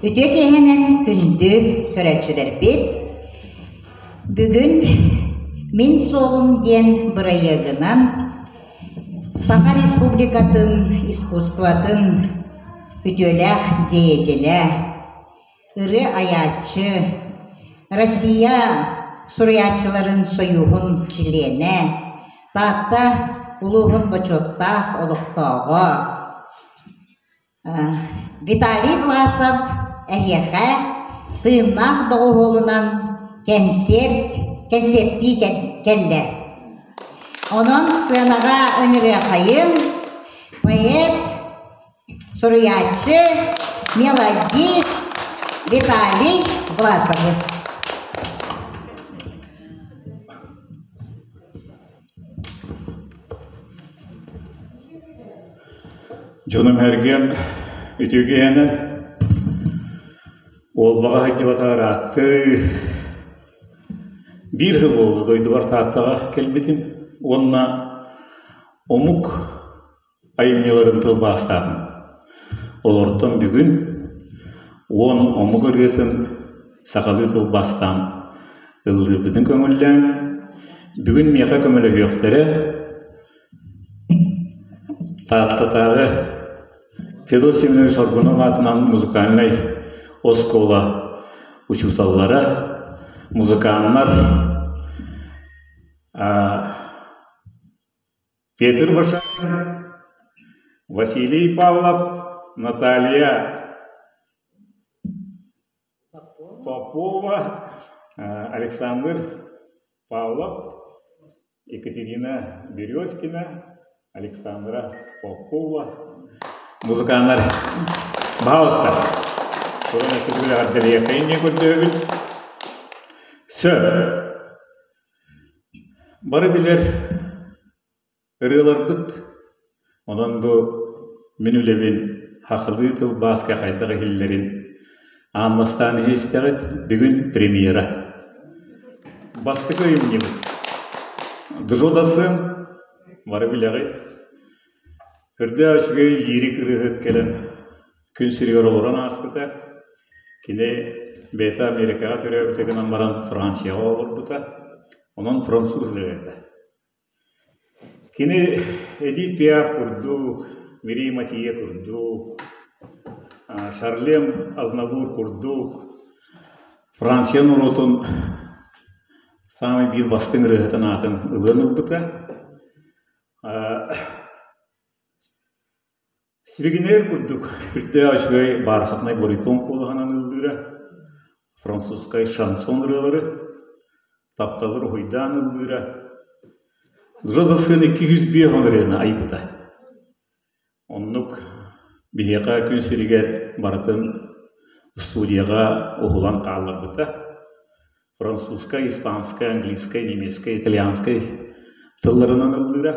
Үтүө киэһэнэн күндү көрөөччүлэрбит! Бүгүн Мин суолум диэн бырайыагынан Саха Республикатын искусствотын үтүөлээх деятелэ, ырыа айааччы, Россия суруйааччыларын сойууһун чилиэнэ, Таатта улууһун бочуоттаах олохтооҕо Виталий Власов эһиэхэ тыыннаах доҕуһуолунан кэнсиэрт кэнсиэртии кэллэ. Онон сыанаҕа ыҥырыахайын поэт, суруйааччы, мелодист Виталий Власовы. Дьонум эргиэн үтүө киһинэн Уолбаҕа сылдьыбатах ырааттыы биир сыл буолла дойдубар Тааттаҕа кэлбитим уонна омук айымньыларын тылбаастаатым. Олортон бүгүн 10 омук ырыатын сахалыы тылбаастаан ыллыырбытын көҥүллээн, бүгүн миэхэ көмөлөһүөхтэрэ Тааттатааҕы Федот Семенович Соргунов аатынан музыкальнай оскуола учууталлара, музыканнар Петр Башарин, Василий Павлов, Наталья Попова, Александр Павлов, Екатерина Березкина, Александра Попова. Музыканнар, пожалуйста. Туран өссө көрдөөбүт. Сөп. Бары билэр ырыаларбыт, онон бу мин үлэбин сахалыы тылбааска хайдах иһиллэрин аан бастаан иһистэҕит, бүгүн премьера. Бастакы айымньыбыт Джо Дассен, бары билэҕит, үрдээх үчүгэй лирик ырыаһыт кэлэн күн сиригэр олорон ааспыта. Кини бэйэтэ Америкаҕа төрөөбүтэ гынан баран Францияҕа олорбута. Онон француз ырыаһыта. Кини Эдит Пиаф курдук, Мири Матье курдук, Шарлем Азнавур курдук Франция норуотун саамай биир бастыҥ ырыаһытын аатын ылыан ылбыта. Сибигинэйэр курдук үрдээх үчүгэй бархатнай баритон куолаһынан ыллыыра, французскай шансон ырыалары, тапталы уруһуйдаан ыллыыра. Жо 205 ырыаны айбыта. Оннук биһиэхэ күн сиригэр барытын студияҕа уһулан хаалларбыта. Французскай, испанскай, английскай, немецкэй, итальянскай тылларынан ыллыыра.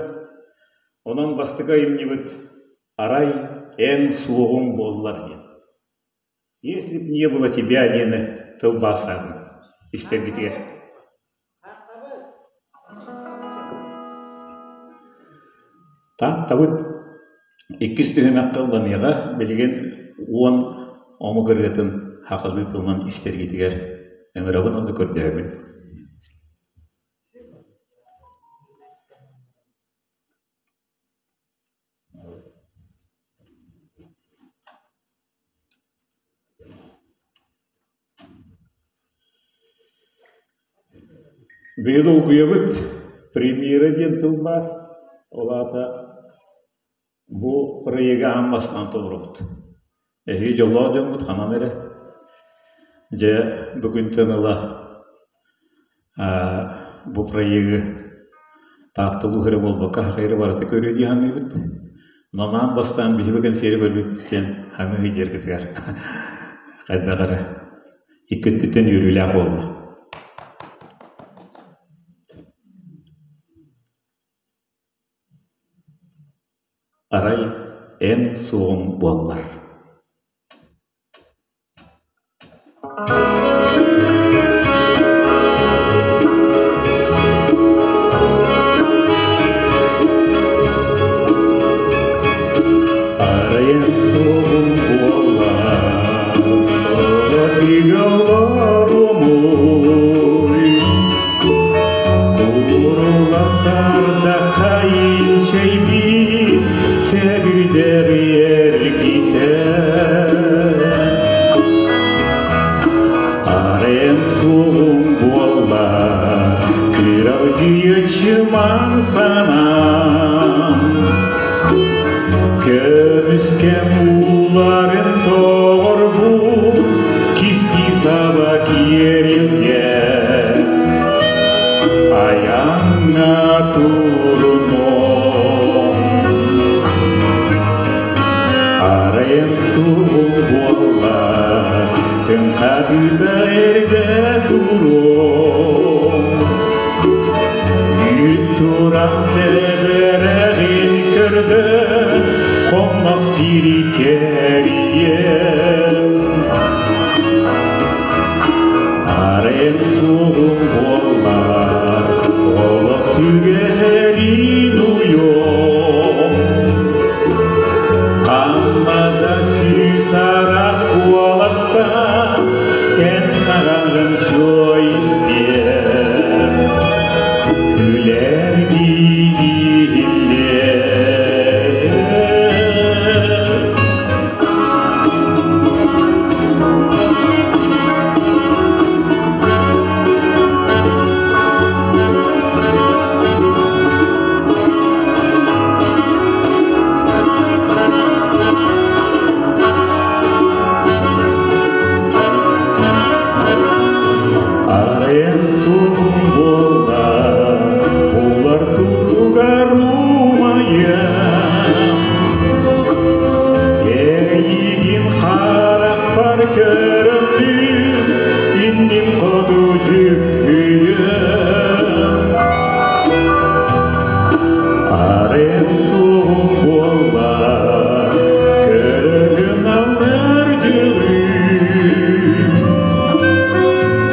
Онон бастакы айымньыбыт «Арай эн суоҕуҥ буоллар» диэн. «Если б не было тебя» диэни тылбаастаатым истэргитигэр. Тааттабыт иккис түһүмэххэ ылланыаҕа билигин 10 омук ырыатын сахалыы тылынан истэргитигэр ыҥырабын уонна көрдөһөбүн. Биһиги долгуйабыт, премьера диэн тыл баар, ол аата бу проегы аан бастаан толоробут. Эһиги дьоллоох дьоммут ханан эрэ. Дьэ, бу күнтэн ыла бу проегы Таатта улууһа эрэ буолбакка, саха эрэ барыта көрүө дии саныыбыт. Онон аан бастаан биһиги бу кэнсиэри көрбүппүт диэн хаҥыы сылдьаргытыгар хайдах эрэ икки өттүттэн үөрүүлээх буолла. Арай эн суоҕуҥ буоллар Арай эн суоҕуҥ буоллар. олоруомуй? Курула сардахха инчэйбит сэбирдэҕи эргитэн Арен суоҕуҥ буолла, кыралдьыйа чыман санаам. Көмүскэм ууларын тоҕорбут кистии саба киэрилгэ. Айаҥҥа турунуом. Арайым суоҕуҥ буолла, Тыҥхадыыта эрдэ туруом. Үүт туран сэбэрэҕин көрдө, Хоммох сири кэрийэн. Арайым суоҕуҥ буоллар, Олох сүгэһэрин уйуом. Ханна да сүүс араас куоластаах, эн саҥаҕын чуо истиэм. Күлэрдии иһиллиэм. Арайан суоҕум буолла, булар туругар умайан. Эйигин харахпар көрөммүн, инним хоту дьүккүйэн. Арен суоҕум буолла, көрөгүн аллар дьылым.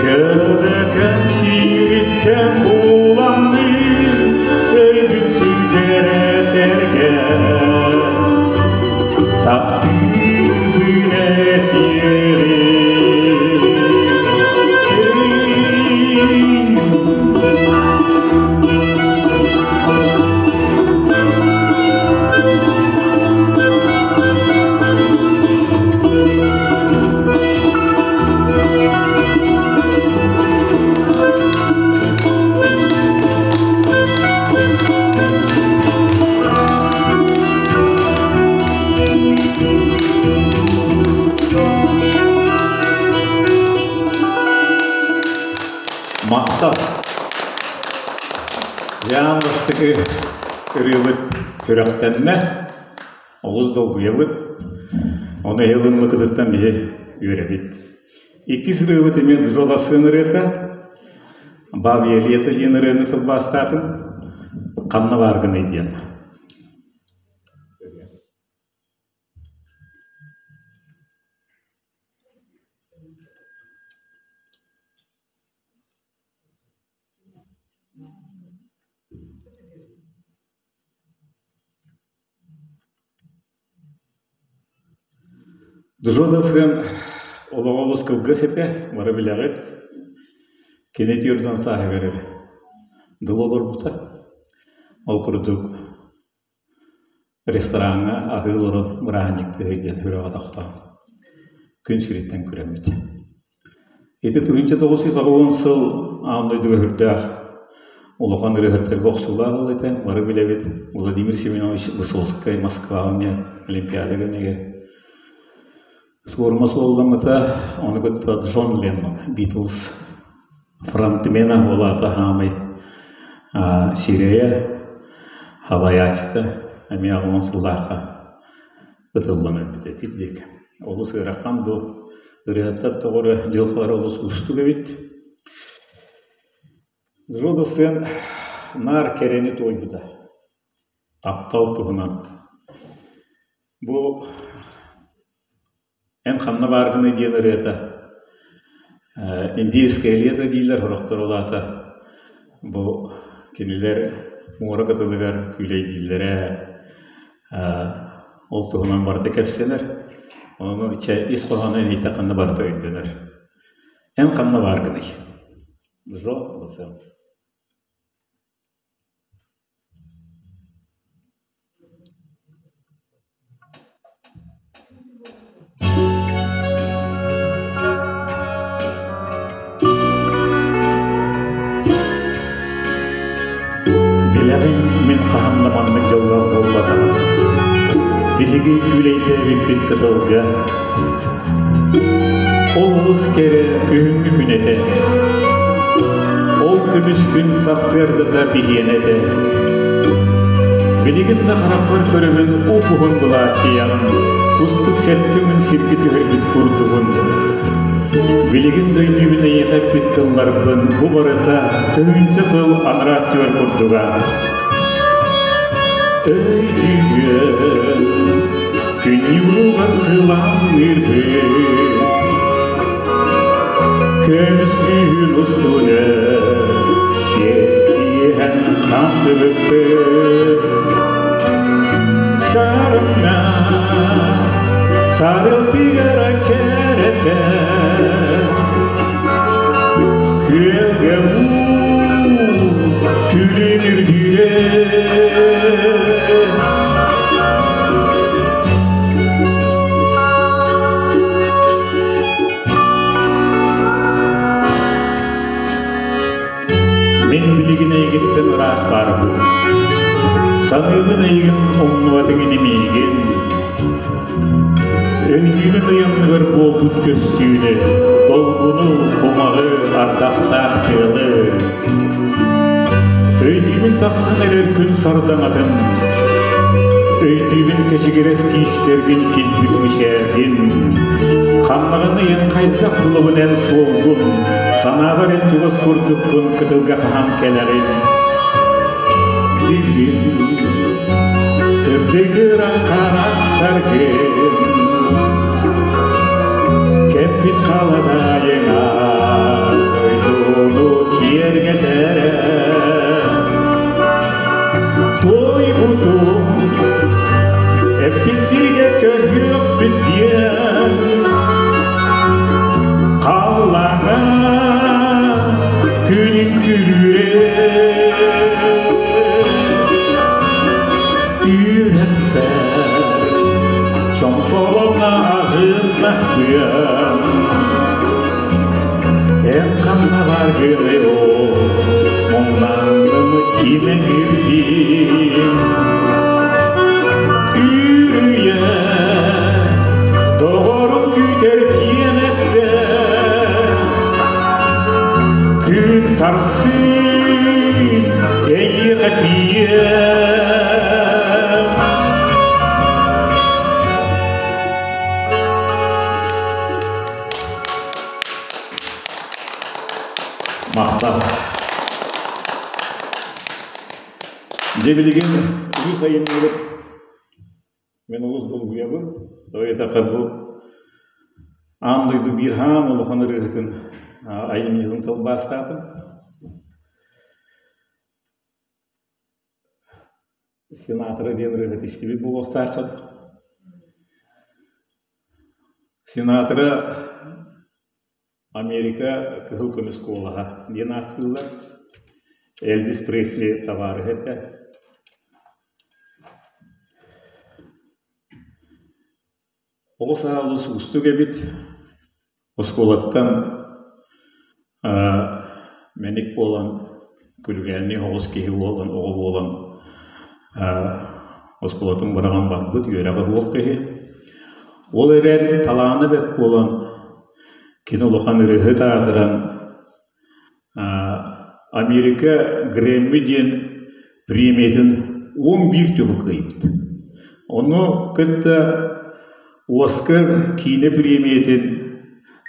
Көбөкөн сириттэн буламмын, өйбүн сүтэрэ сэргэ. Таптыырбын этиэрим. Махтал. Дьаам бастакы ырыабыт сүрэхтэннэ, олус долгуйабыт. Ону ыһылыммыкытыттан биһи үөрэбит. Иккис ырыабыт эмиэ Дузаласын ырыата, Бабья лето диэн ырыаны тылбаастаатым. Ханна бааргыный диэн. Дужуода сыан олоҕо олус кылгас этэ, бары билэҕит. Кини түөртүн сааһыгар эрэ дыл олорбута. Ол курдук Рестораҥҥа аһыы олорон бырааһынньыктыы сылдьан сүрэҕэ тохтоон, күн сириттэн күрэммит. Ити 1980 сыл аан дойдуга сүрдээх улахан ырыаһыттарга охсуулаах ыал этэ. Бары билэбит Владимир Семенович Высоцкай Москваҕа эмиэ Олимпиада кэмигэр суорума суолламмыта. Ону кытта Джон Леннон Битлз фронтмена ол аата хаамай сирэйэ халайааччыта эмиэ 10 сыллаахха ытыллан өлбүтэ итирдик. Олус ыарахан бу ырыаһыттар тоҕо эрэ дьылҕалара олус уустук эбит. Жодосен наар кэрэни туойбута. Таптал туһунан. Бу Эн ханна бааргыный диэн ырыата «Индийское лето» дииллэр сорохтор ол аата бу кинилэр муора кытылыгар күүлэйдииллэрэ ол туһунан барыта кэпсэнэр. Ону ис хоһооно иһиттэххинэ барыта өйдөнөр. Эн ханна бааргыный? Жо Лысен. Билэҕин, мин хаһан да маннык дьоллоох буолбатаҕым. Биһиги күүлэйдээбиппит кытылга. Ол олус кэрэ күһүҥҥү күн этэ. Ол көмүс күн сарсыардата биһиэнэ этэ. Билигин да харахпар көрөбүн уп-уһун былаачыйаҥ, кустук сэттэ сиргэ түһэрбит курдугун. Билигин да өйдүүбүн эйиэхэ эппит тылларбын, бу барыта тыһыынча сыл анараа өттүгэр курдуга. Өйдүүгүн, күн ньууругар сылаанныырбын, көмүс күүһүн устун сиэттиһэн хаамсыбыппыт. Сарымна сарылтыгара кэрэтэ Күөлгэ уу күлүмүрдүүрэ Мин билигин эйигиттэн ыраах баарбын. Саныыбын эйигин умнубатыҥ ини миигин. Өйдүүбүн ыйанныгар буолбут көстүүнү, долгуну, кумаҕы, ардахтаах тыалы. Өйдүүбүн тахсан эрэр күн сардаҥатын, өйдүүбүн кэчигирэс тиистэргин килбик мичээргин. Ханнаҕын ыйан хайдах булабын эн суолгун, санаабар эн чугас курдуккун кытылга хаһан кэлэҕин. Бүгүн сырдыгырас харахтаргын кэппит халадаайыҥа дойдуну киэргэтэрэ. Туойбутум эппит сиргэ көһүөхпүт диэн халлааҥҥа күнүн күлүүрэ Үрэхпэр чомполоҥҥо аһыннахпыан Эн ханна баргыный оо муҥнаным кимэҥирдим Үрүйэ доҕорум күүтэр диэн эттэ Күн сарсын эйиэхэ тиийэн Махтал. Дьэ билигин үгүс айымньылык Мин олус долгуйабын. Тоҕо диэтэххэ бу аан дойду биир хаан улахан ырыаһытын айымньытын тылбаастаатым. Сенатора диэн ырыаһыт истибит буолуохтааххыт. Сенатора Америка кыһыл көмүс куолаһа диэн ааттыыллар. Элвис Пресли табаарыһа этэ. Оҕо саа олус уустук эбит. Оскуолаттан мэник буолан, күлүгээннии оҕус киһи буолан, оҕо буолан оскуолатын быраҕан барбыт, үөрэҕэ суох киһи. Ол эрээри талаана бэрт буолан, Кини улахан ырыаһыт аатыран Америка Грэмми диэн премиятын 11 төгүл кыайбыт. Ону кытта Оскар киинэ премиятын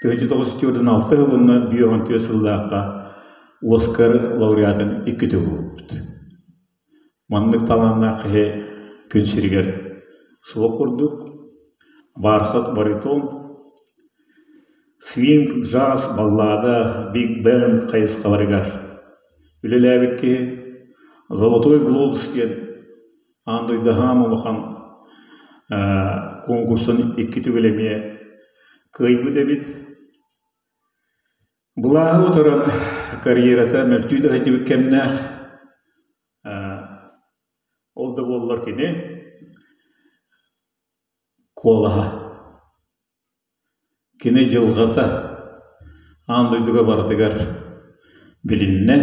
1996 сылынан 54 сыллаахха Оскар лауреатын икки төгүл ылбыт. Маннык талааннаах киһи күн сиригэр суох курдук, бархат баритон, свинг, джаз, баллада, биг-бенд хайысхаларыгар үлэлээбит киһи «Золотой глобус» диэн аан дойду аһаан улахан куонкурсун икки төгүл эмиэ кыайбыт эбит. Былааһы утаран карьерата мөлтүү да сылдьыбыт кэмнээх. Ол да буоллар кини куолаһа, кини дьылҕата аан дойдуга барытыгар билиннэ,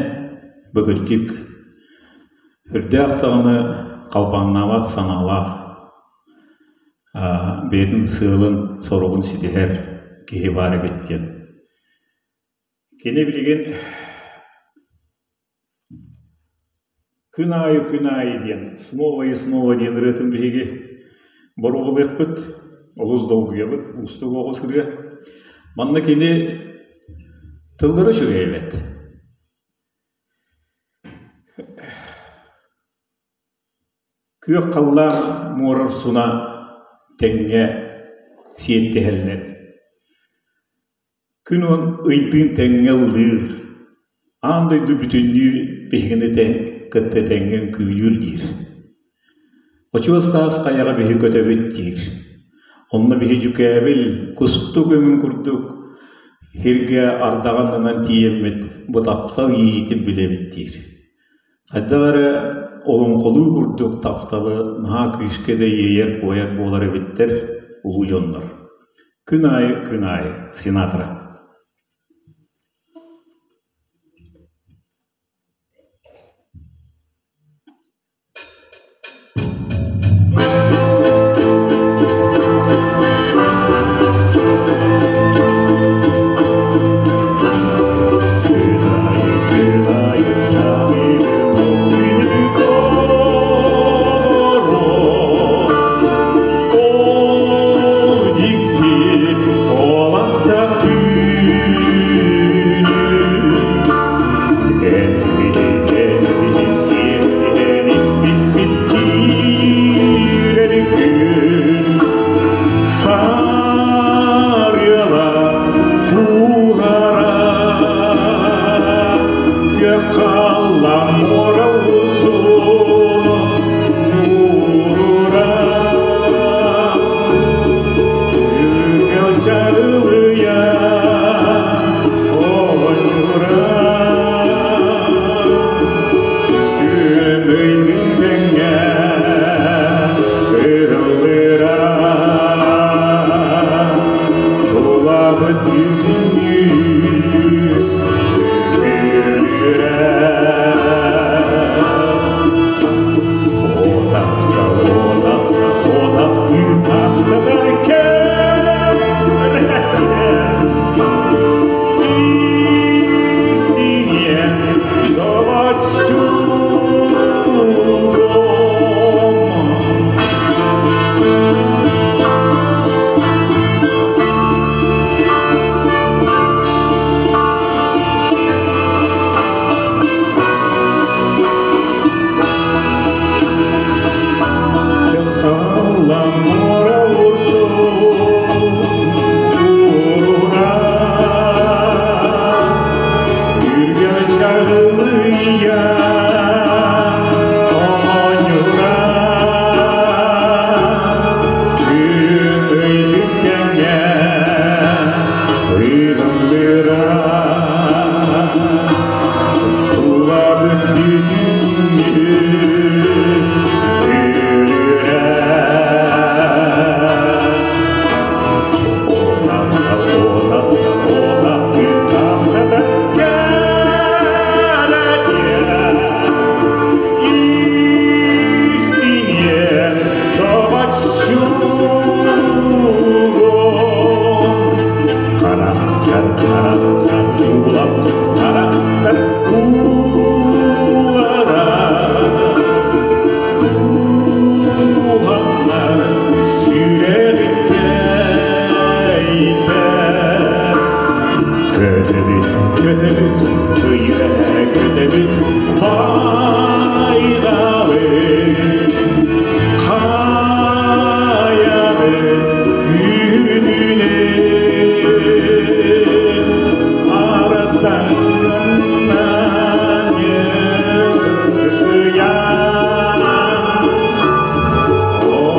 бөгүлдьүк, үрдээх даҕаны халбаҥнаабат санаалаах, бэйэтин сыалын-соругун ситиһэр киһи баар эбит диэн. Кини билигин Күн аайы, күн аайы диэн «Снова и снова» диэн ырыатын биһиги боруобалыахпыт, олус долгуйабыт, уустук оҕус ырыа. Манна кини тыллара үчүгэй эбит. Күөх халлаан муора урсуна тэҥҥэ сиэттиһэллэр. Күн уон ыйдыын тэҥҥэ ыллыыр, аан дойду бүтүннүү биһигини тэҥ кытта тэҥҥэ үҥкүүлүүр диир. Очуос таас хайаҕа биһи көтөбүт диир. Онно биһи дьүкээбил, кустук өҥүн курдук сиргэ ардаҕаннанан тиийэммит бу таптал иэйиитин билэбит диир. Хайдах эрэ олоҥхолуу курдук тапталы наһаа күүскэ да иэйэр-куойар буолар эбиттэр улуу дьоннор. Күн аайы, күн аайы, Синатра. Күн аайы, күн аайы саныырым ол күнү доҕорум. Ол дьикти олохтох түүнү Эн биһи сиэттиһэн испиппит киирэр күн Сарыала кууһара күөх халлаан муора урсун уурура Күөл чарылыйа оонньуура Күн ыйдыын тэҥҥэ ыллыыра Тулабыт бүтүннүү үөрүүрэ. Көтөбүт, көтөбүт, ыйга көтөбүт, байҕалы, хайаны үүнүнэн араттан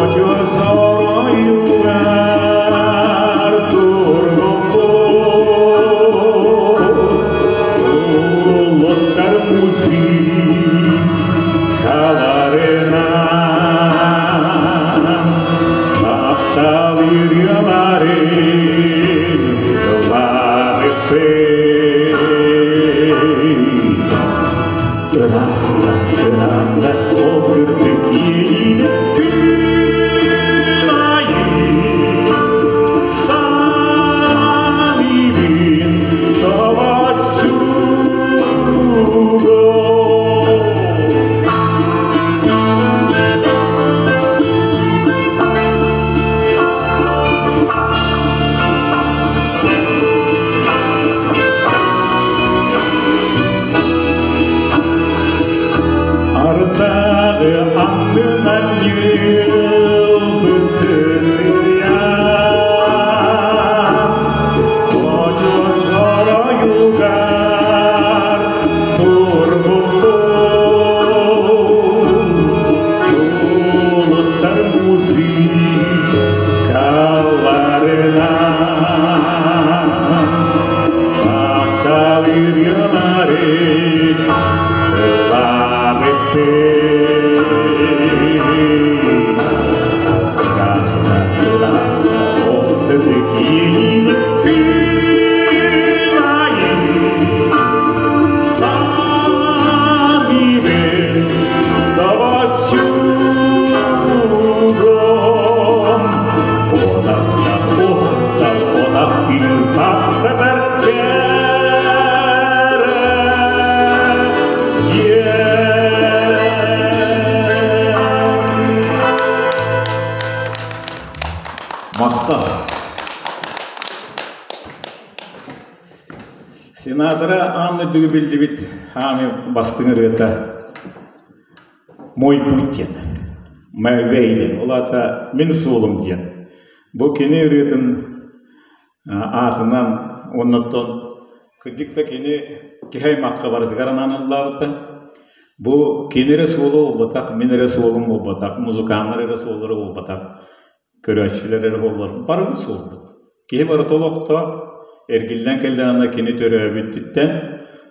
Очо соройугар тургуппут. Аста, аста, ол сырдык иэйиини күн айы саныыбын тоҕоччугу. Ардаҕы аттынан ньылбысытыйан, Хочос оройугар турбуттум. Сулустар музыкаларынан Тапталырыалары ыллаабыттыы. Гаста, гаста, ол сырдык иэйиини күн айы саныыбын доҕоччугум. Онахта, оттар, онах тыыр таптатар кэрэ диэн. Махтал. Сенатора аан дойдуга биллибит хаамыы бастыҥ ырыата «Мой путь» диэн, «My way» диэн, ол аата «Мин суолум» диэн. Бу кини ырыатын аатынан уоннаттан кырдьык да кини киһи аймахха барытыгар анаан ыллаабыта. Бу кини эрэ суола буолбатах, мин эрэ суолум буолбатах, музыканнар эрэ суоллара буолбатах, көрөөччүлэр эрэ буоллар барыбыт суолбут. Киһи барыта олохто эргиллэн кэллэҕинэ кини төрөөбүтүттэн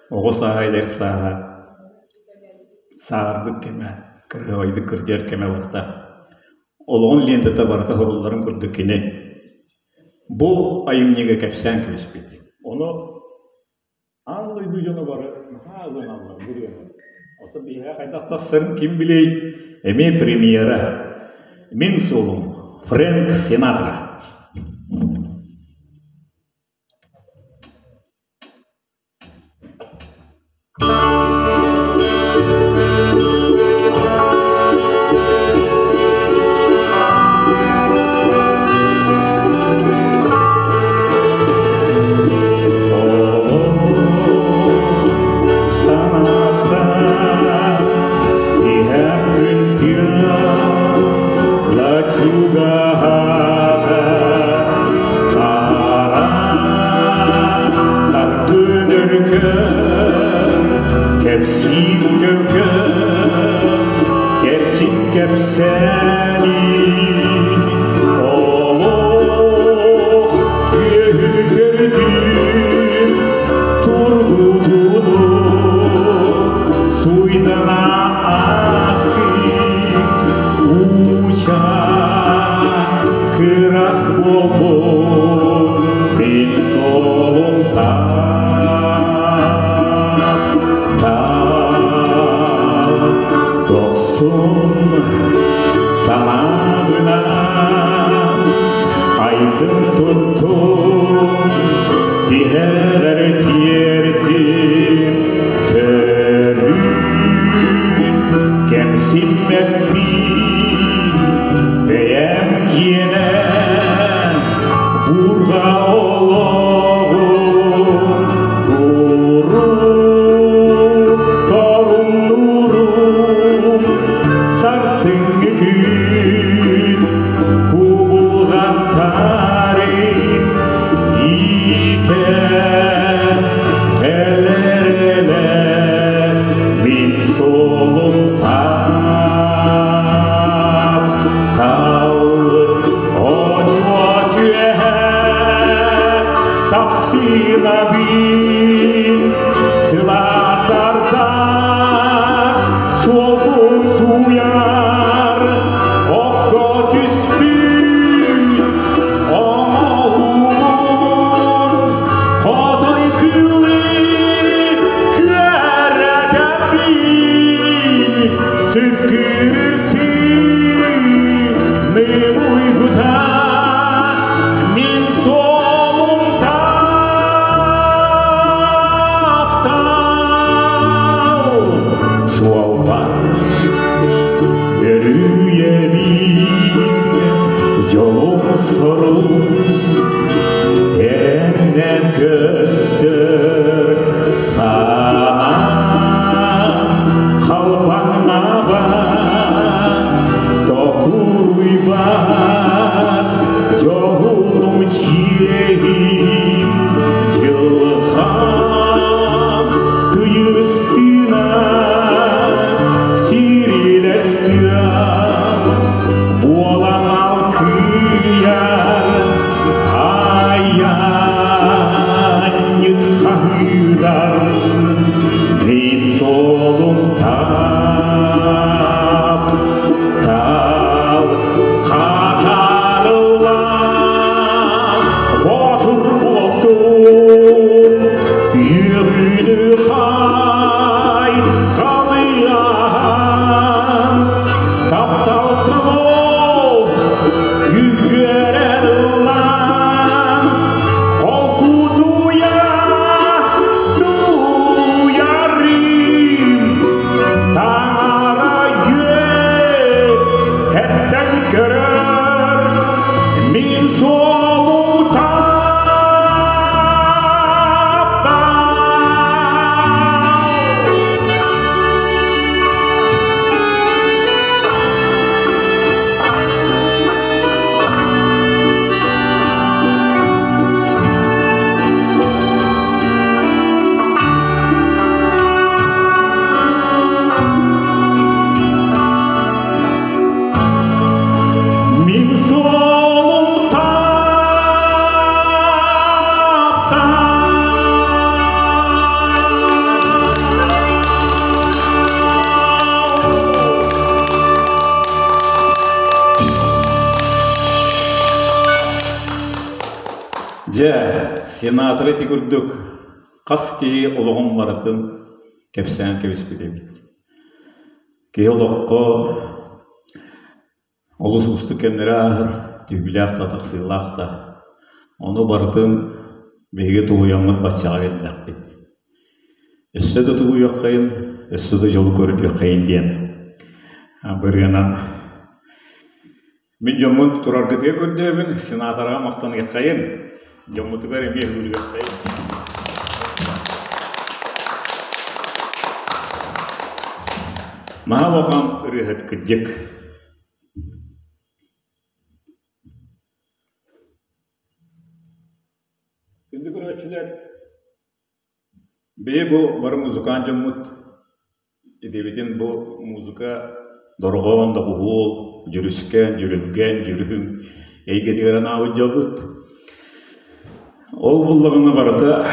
оҕо сааһа, эдэр сааһа, сааһырбыт кэмэ, кырыһабайдык кырдьар кэмэ барыта олоҕун лиэнтэтэ барыта уһулларын курдук кини бу айымньыга кэпсээн кэбиспит. Ону аан дойду дьоно бары наһаа ылыналлар бу ырыаны. Оттон биһиэхэ хайдах тахсарын ким билиэй, эмиэ премьера. Мин суолум Фрэнк Синатра. Кэпсиир төлкө, кэрчик кэпсээни олох үөһүн көрдүм тургутуну суйдана астым уча кырас буолбут мин солум Дохсун санаабынан айдын туттум, тиһэҕэр тиэртим, көрүүм кэмсиммэппин, бэйэм киэнэ бурҕа олоҕум куруук торумнуурум. Санаам халбаҥнаабат, токуруйбат, дьоһунум чиэһим, дьылҕам тыйыстыына сирилэстиэ, буолан алкыйар Айанньыт хаһыырар, мин суолум таап, таал хатарыллан, боотур буолтум, үөрүүнү хай халыйан, таптал тылын Үгүөрэн ыллаан, холкутуйа тууйарым, таҥара үөһэттэн көрөр, мин суолум Мин суолум Дьэ, сенатор ити курдук хас киһи олоҕун барытын кэпсээн кэбиспит эбит. Киһи олоххо Олус уустук кэмнэри ааһар, түбүлээх да, тахсыылаах да. Ону барытын биһиги тулуйаммыт баччаҕа кэллэхпит. Өссө да тулуйуоххайын, өссө да дьолу көрүөххэйин диэн бырыанан мин дьоммун тураргытыгар көрдөөбүн, сенаторга махтаныаххайын, дьоммутугар эмиэ үгүрүөххэйин. Наһаа улахан ырыаһыт кырдьык. Күндү көрөөччүлэр, биһи бу бары музыкант дьоммут идэбитин бу музыка дорҕоон, доҕуһуол, дьүрүскэн, дьүрүлгэн, дьүрүһүн эйгэтигэр анаабыт дьолбут. Ол буллаҕына барыта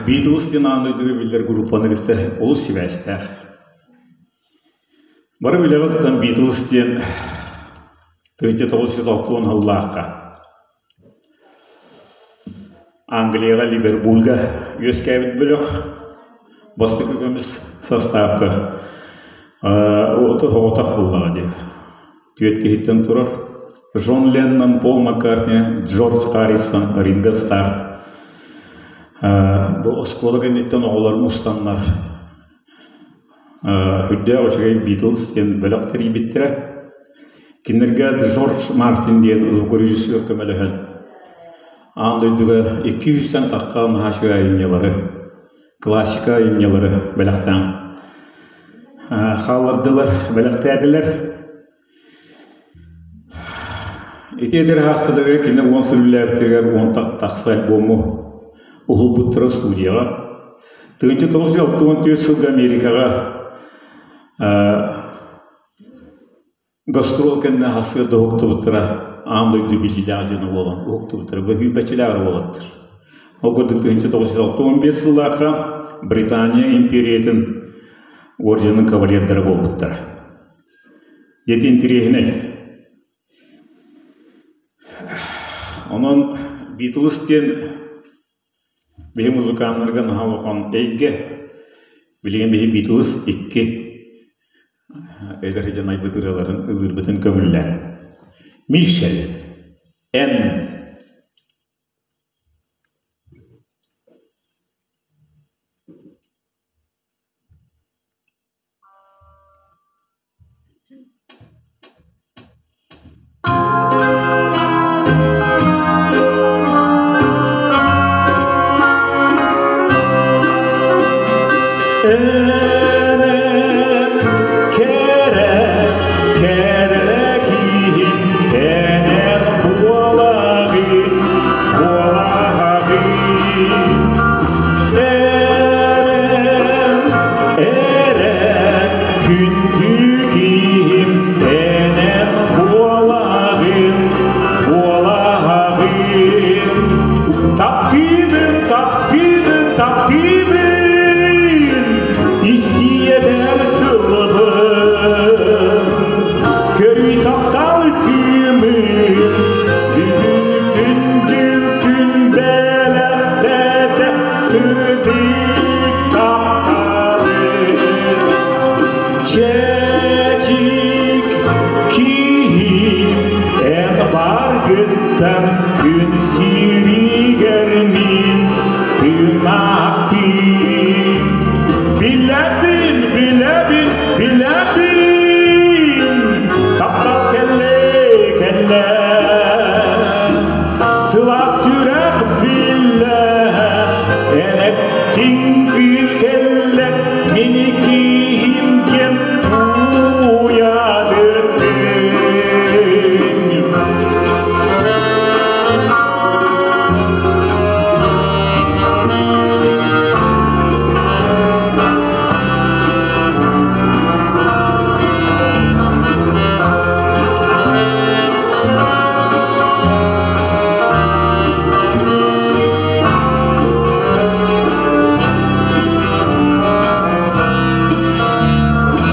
Beatles диэн аан дойдуга биллэр группаны кытта олус сибээстээх. Бары билэҕит оттон Beatles диэн 1960 сыллаахха Англияҕа Ливерпульга үөскээбит бөлөх бастакы көмүс састаапка соҕотох буллаҕа дии. Түөрт киһиттэн турар Джон Леннон, Пол Маккартни, Джордж Харрисон, Ринго Старр бу оскуола кэнниттэн оҕолор мустаннар Үрдээх үчүгэй Beatles диэн бөлөх тэрийбиттэрэ. Кинилэргэ Джордж Мартин диэн звукорежиссер көмөлөһөн, аан дойдуга 200 тахха наһаа үчүгэй айымньылары, классика айымньылары бэлэхтээн хааллардылар, бэлэхтээтилэр. Ити эдэр хаастарыгар кини уон сыл үлэлээбитигэр уон тахса альбому уһулбуттара студияҕа. 1964 сылга Америкаҕа гастрол кэннэ хассыыр да уһуктубуттара аан дойду биллиилээх дьоно буолан уһуктубуттара бөһүүбэччилээх уолаттар. Ол курдук 1965 сыллаахха Британия империятын орденын кавалердара буолбуттара. Дьэ ити интэриэһинэй. Онон Beatles диэн биһи музыканнарга наһаа улахан эйгэ. Билигин биһи Beatles икки эдэр дьон айбыт ырыаларын ыллыырбытын көҥүллээн. Мишель М. Энэн кэрэ, кэрэ киһим, энэн буолаҕын, буолаҕын. Эрэн, эрэн, күндү киһим, энэн буолаҕын, буолаҕын. Таптыыбын, таптыыбын, таптыыбын, истиэбэр тылыбын. Көрүй таптал кыымын, бүгүн күндүл күн бэлэхтэтэ сырдык тапталын. Чэчик киһим эн баргыттан күн сиригэр мин тыынахтыы. Билэбин, билэбин, билэбин, таптал кэллэ, кэллэ. Сылаас сүрэх биллэ, эн эттиҥ күн кэллэ, мини киһим диэн уйадыттыҥ.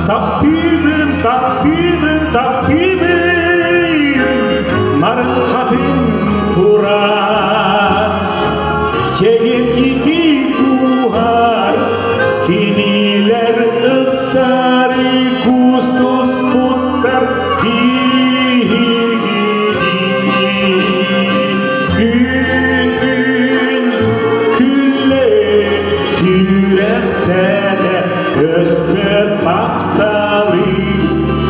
Таптыыбын, таптыыбын, таптыыбын, нарын хатын туран, чэгиргити кууһар, кинилэр ыксары кустуспуттар биһигини. Күн-күн күллэ сүрэхтэнэ өспөт тапталы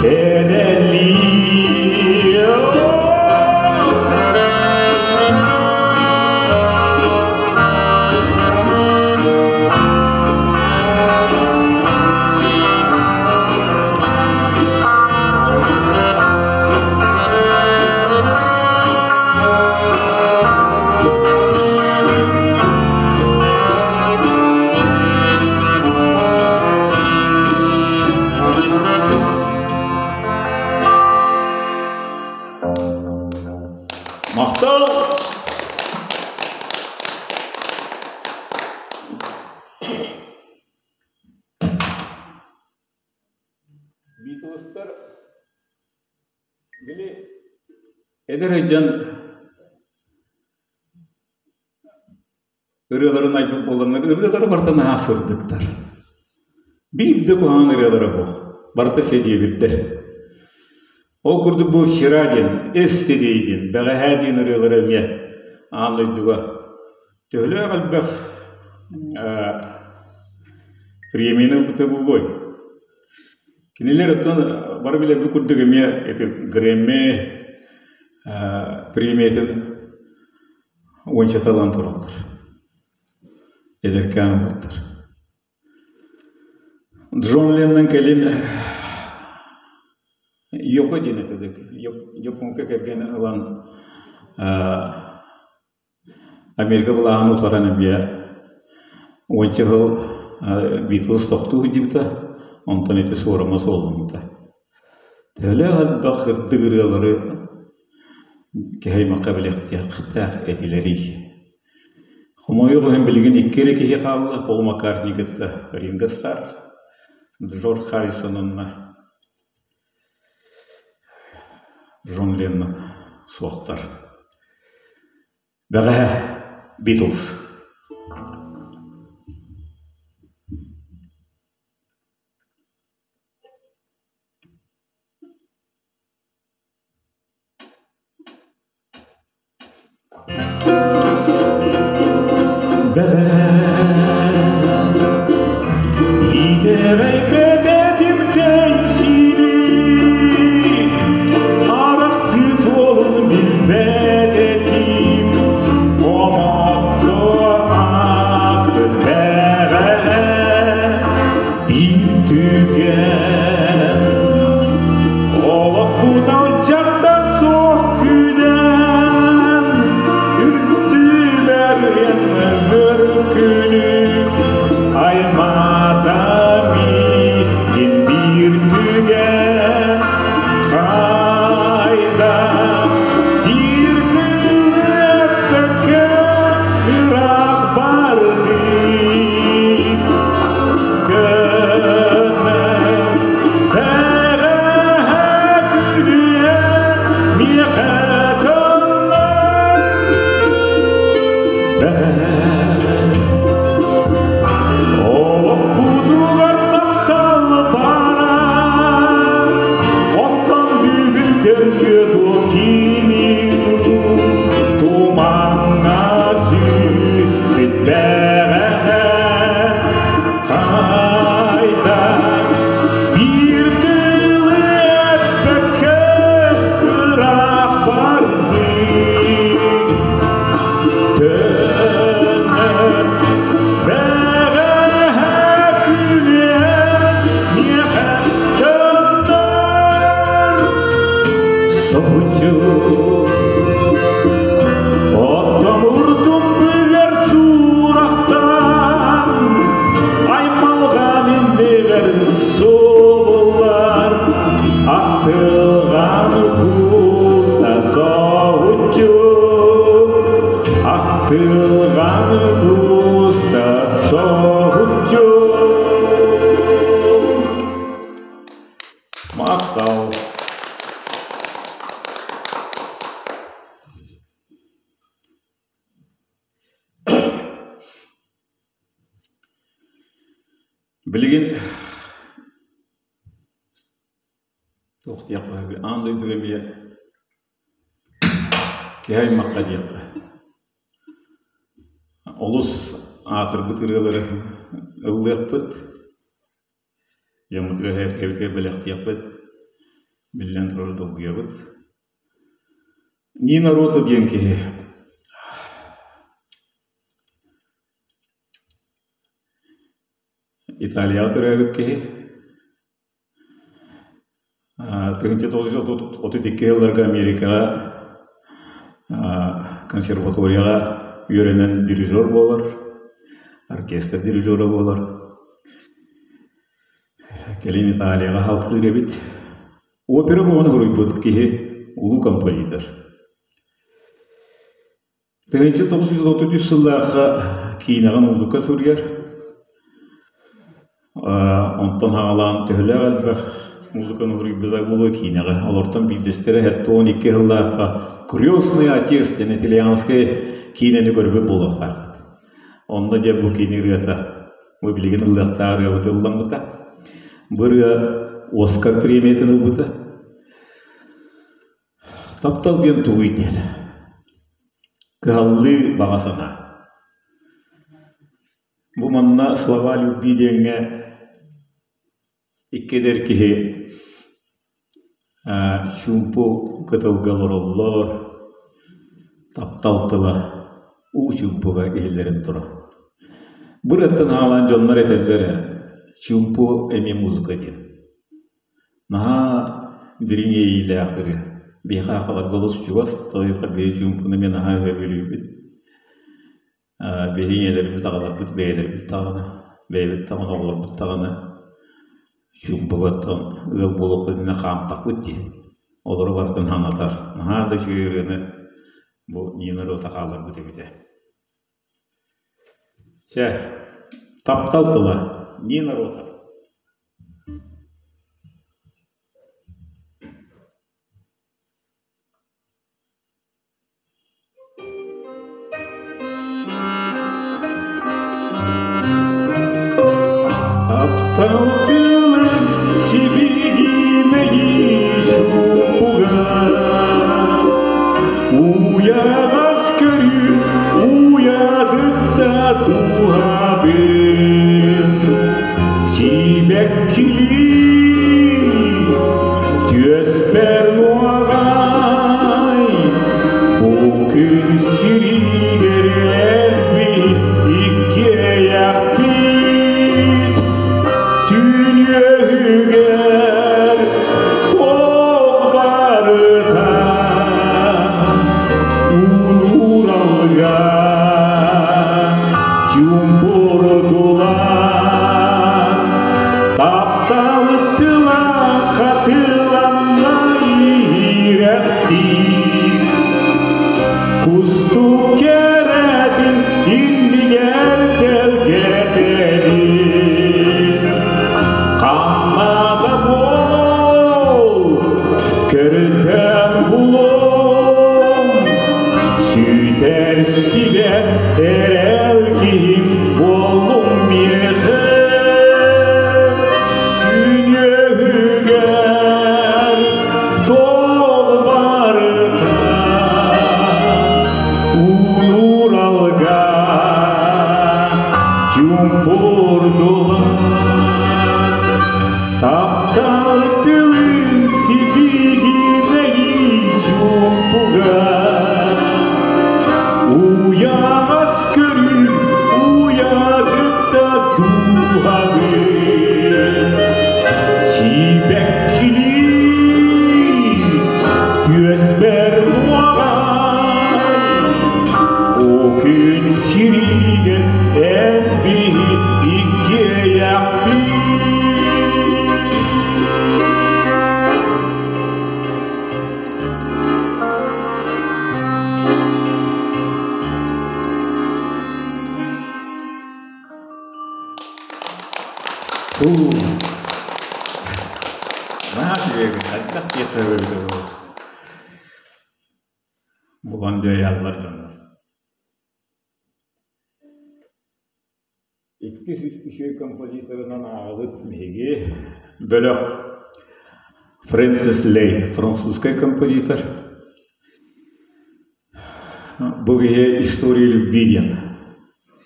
эрэли. Махтал! Битлстар били эдэр сылдьан ырыаларын айбыт буоланнар ырыалара барыта наһаа сырдыктар. Биир да куһаҕан ырыалара суох. Барыта сэдиэбирдэр. Ол курдук бу вчера диэн, yesterday диэн, бэҕэһээ диэн ырыалара эмиэ аан дойдуга төһөлөөх элбэх премияны ылбыта буолуой? Кинилэр оттон бары билэрбит курдук эмиэ ити Грэмми премиятын уончата ылан тураллар. Эдэркээн уолаттар. Джон Леннон кэлин Йоко диэн этэ Японка кэргэн ылан Америка былааҕын утаран эмиэ уонча сыл Битлз тохтуу сылдьыбыта, онтон ити суорума суолламмыта. Төһөлөөх элбэх сырдык ырыалары киһи аймахха билиэхтээх этилэрий? Хомойуох иһин билигин икки эрэ киһи хаалла, Пол Маккартни кытта Ринго Старр, Джордж Харрисон уонна Джон Леннон суохтар. Бэҕэһээ Битлз. Итэҕэйбэтэтим тэйсиини, арахсыы суолун билбэт этим, хомотто Биир түгэн Олохпут алдьарда суох күүдэн Үрдүбэр өр күнү Аймаата миигин биир түгэн Хайда биир тылы эппэккэ ыраах бардыы Көнө бэҕэһээ күлүөн миэхэ төннөр Олохпутугар таптал баара, Онтон бүгүн төннүө дуо кини Тумаҥҥа сүппүт бэҕэһээ Хайда биир тылы эппэккэ ыраах бардыы Төннөр бэҕэһээ күлүөн миэхэ төннөр соһуччу Оттон урдум быгар суурахтан аймалҕан иннигэр субуллар Ахтылҕан кууса соһуччу Ахтылҕан кууста соһуччу Махтал. Билигин туох диэххэ аан дойдуга эмиэ киһи аймахха диэххэ олус аатырбыт ырыалары ыллыахпыт Дьоммутугар эргэбитигэр бэлэхтиэхпит, биллэн турар долгуйабыт. Нина Рота диэн киһи Италияҕа төрөөбүт киһи. 1932 сылларга Америкаҕа консерваторияҕа үөрэнэн дирижер буолар, оркестр дирижера буолар. Кэлин Италияҕа халкыыр эбит. Опера буолан суруйбут киһи улуу композитор. 1933 сыллаахха киинэҕэ музыка суруйар. Онтон аҕалаан төһөлөөх элбэх музыканы суруйбута буолуо киинэҕэ. Олортон биирдэстэрэ 72 сыллаахха «Крестный отец» диэн итальянскай киинэни көрбүт буолуохтаахпыт. Онно дьэ бу киинэ ырыата бу билигин ыллыахтаах ырыабыт ылламмыта. Бу ырыа Оскар премиятын ылбыта. Таптал диэн тугуй диэн Кыһаллыы баҕа санаа. Бу манна слова любви диэҥҥэ икки эдэр киһи чуумпу кытылга олороллор, таптал тыла уу чуумпуга иһиллэрин турар. Бу ырыаттан аалаан дьоннор этэллэр ээ, чуумпу эмиэ музыка диэн. Наһаа дириҥ иэйиилээх ырыа. Биһиэхэ сахаларга олус чугас, тоҕо биһи чуумпуну эмиэ наһаа сөбүлүүбүт. Биһиги ийэлэрбит, аҕаларбыт бэйэлэрбит даҕаны, бэйэбит даҕаны, оҕолорбут даҕаны чуумпуга оттон ыал буолуохпут иннинэ хаамтахпыт дии. Олору барытын санатар. Наһаа да үчүгэй ырыаны бу Нина Рота хаалларбыт эбитэ. Чэ, таптал тыла Нина Рота. Таптал тылын сибигинэйи чуумпуга Уйаҕас көрүү уйадытта дууһабын Сибэккилии түөспэр нуоҕай Бу күн сиригэр эрбит иккиэйэхпит. Хайдах диэххэ эбитэ буолуо. Булан дьайаллар дьоннор. Иккис үчүгэй композиторынан ааҕабыт биһиги бөлөх Фрэнсис Лей, французскай композитор. Бу киһи «История любви» диэн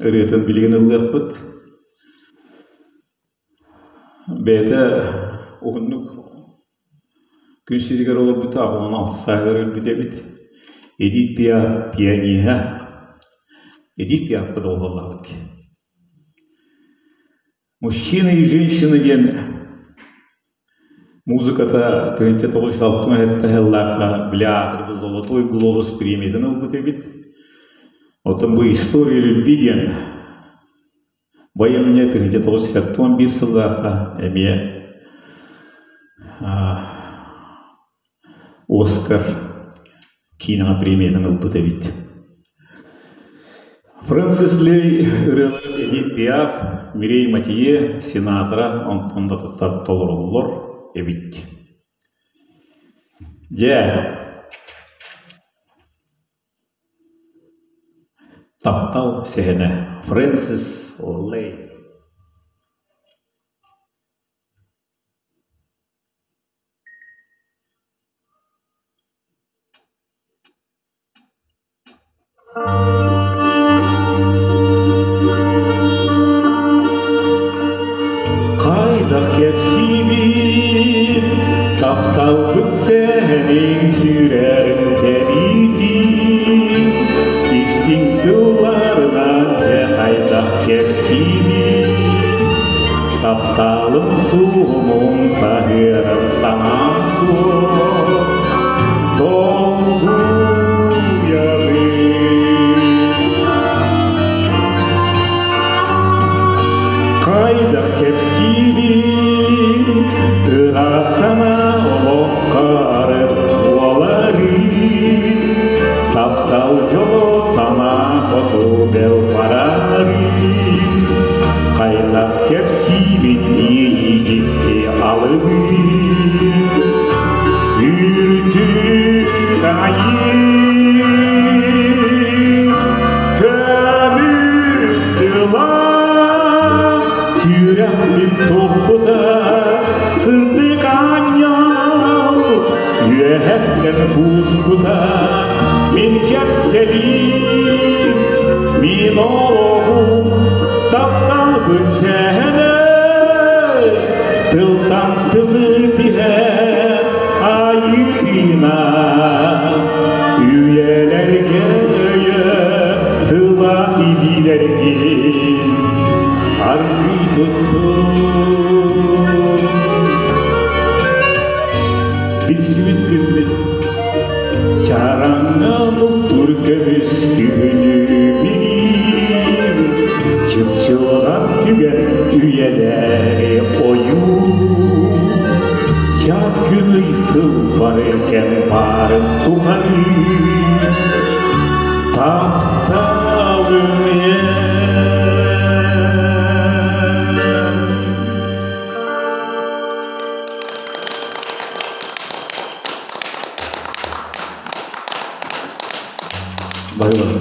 ырыатын билигин ыллыахпыт. Бэйэтэ уһуннук күн сиригэр олорбута, 16 сааһыгар өлбүт эбит. Эдит Пиаф пианиһа. Эдит Пиафка доҕуһуоллаабыт киһи. «Мужчина и женщина» диэн музыката 1967 сыллаахха били аатырбыт «Золотой глобус» премиятын ылбыт эбит. Оттон бу «История любви» диэн Бу айымньы 1961 сыллаахха эмиэ Оскар киинэҕэ премиятын ылбыт эбит. Фрэнсис Лей ырыаларын Эдит Пиаф, Мирей Матье, Синатра онтон да атыттар толороллор эбит. Дьэ, Таптал сэһэнэ Фрэнсис Лей Хайдах кэпсиибин тапталбыт сэһэнин сүрэҕин тэбиитин истиҥ тылларынан дьэ хайдах кэпсиибин тапталым суһумун саһыарар санаам суох долгуйабын Хайдах кэпсиибин ыраас санаа олоххо арыт буоларын таптал дьоло санаа хоту бэл барарын хайдах кэпсиибин иэйии дьикти алыбын үрдүк айыы Көмүс тыла сүрэхпин туппута сырдык аанньал үөһэттэн кууспута мин кэпсэлиим мин олоҕум тапталбыт сэһэнэ тылтан тылы тиһэ айыы тыына Үйэлэргэ өйө сылаас илиилэргин аргый туттун. Билсибит күммүт чараҥҥа нуктуур көмүс күһүнү билиим чыпчылҕан түгэн үйэлэри ойуу Час күн ый сыл бары кэм баарын тухары тапталым Байбай.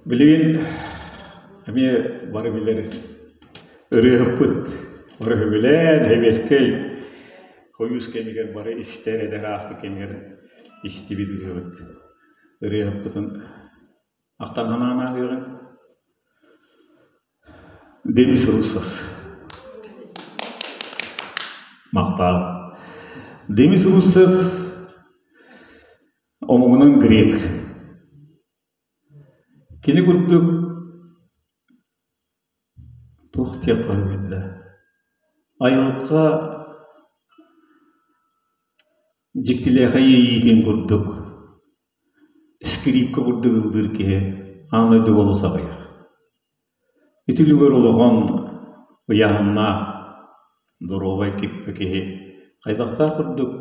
Билигин эмиэ бары билэр ырыаһыппыт өрөһүбүлээн сэбиэскэй Хойуус кэмигэр бары истэр эдэр ааспыт кэмигэр истибит ырыабыт ырыаһыппытын ахтан санаан ааһыаҕыҥ. Демис Руссос. Махтал. Демис Руссос омугунан грек. Кини курдук туох диэххэ да айылҕа дьиктилээхэй иэйиитин курдук скрипка курдук ыллыыр киһи аан дойдуга олус аҕыйах. Ити үлүгэр улахан ыйааһыннаах, доруобай киппэ киһи хайдахтаах курдук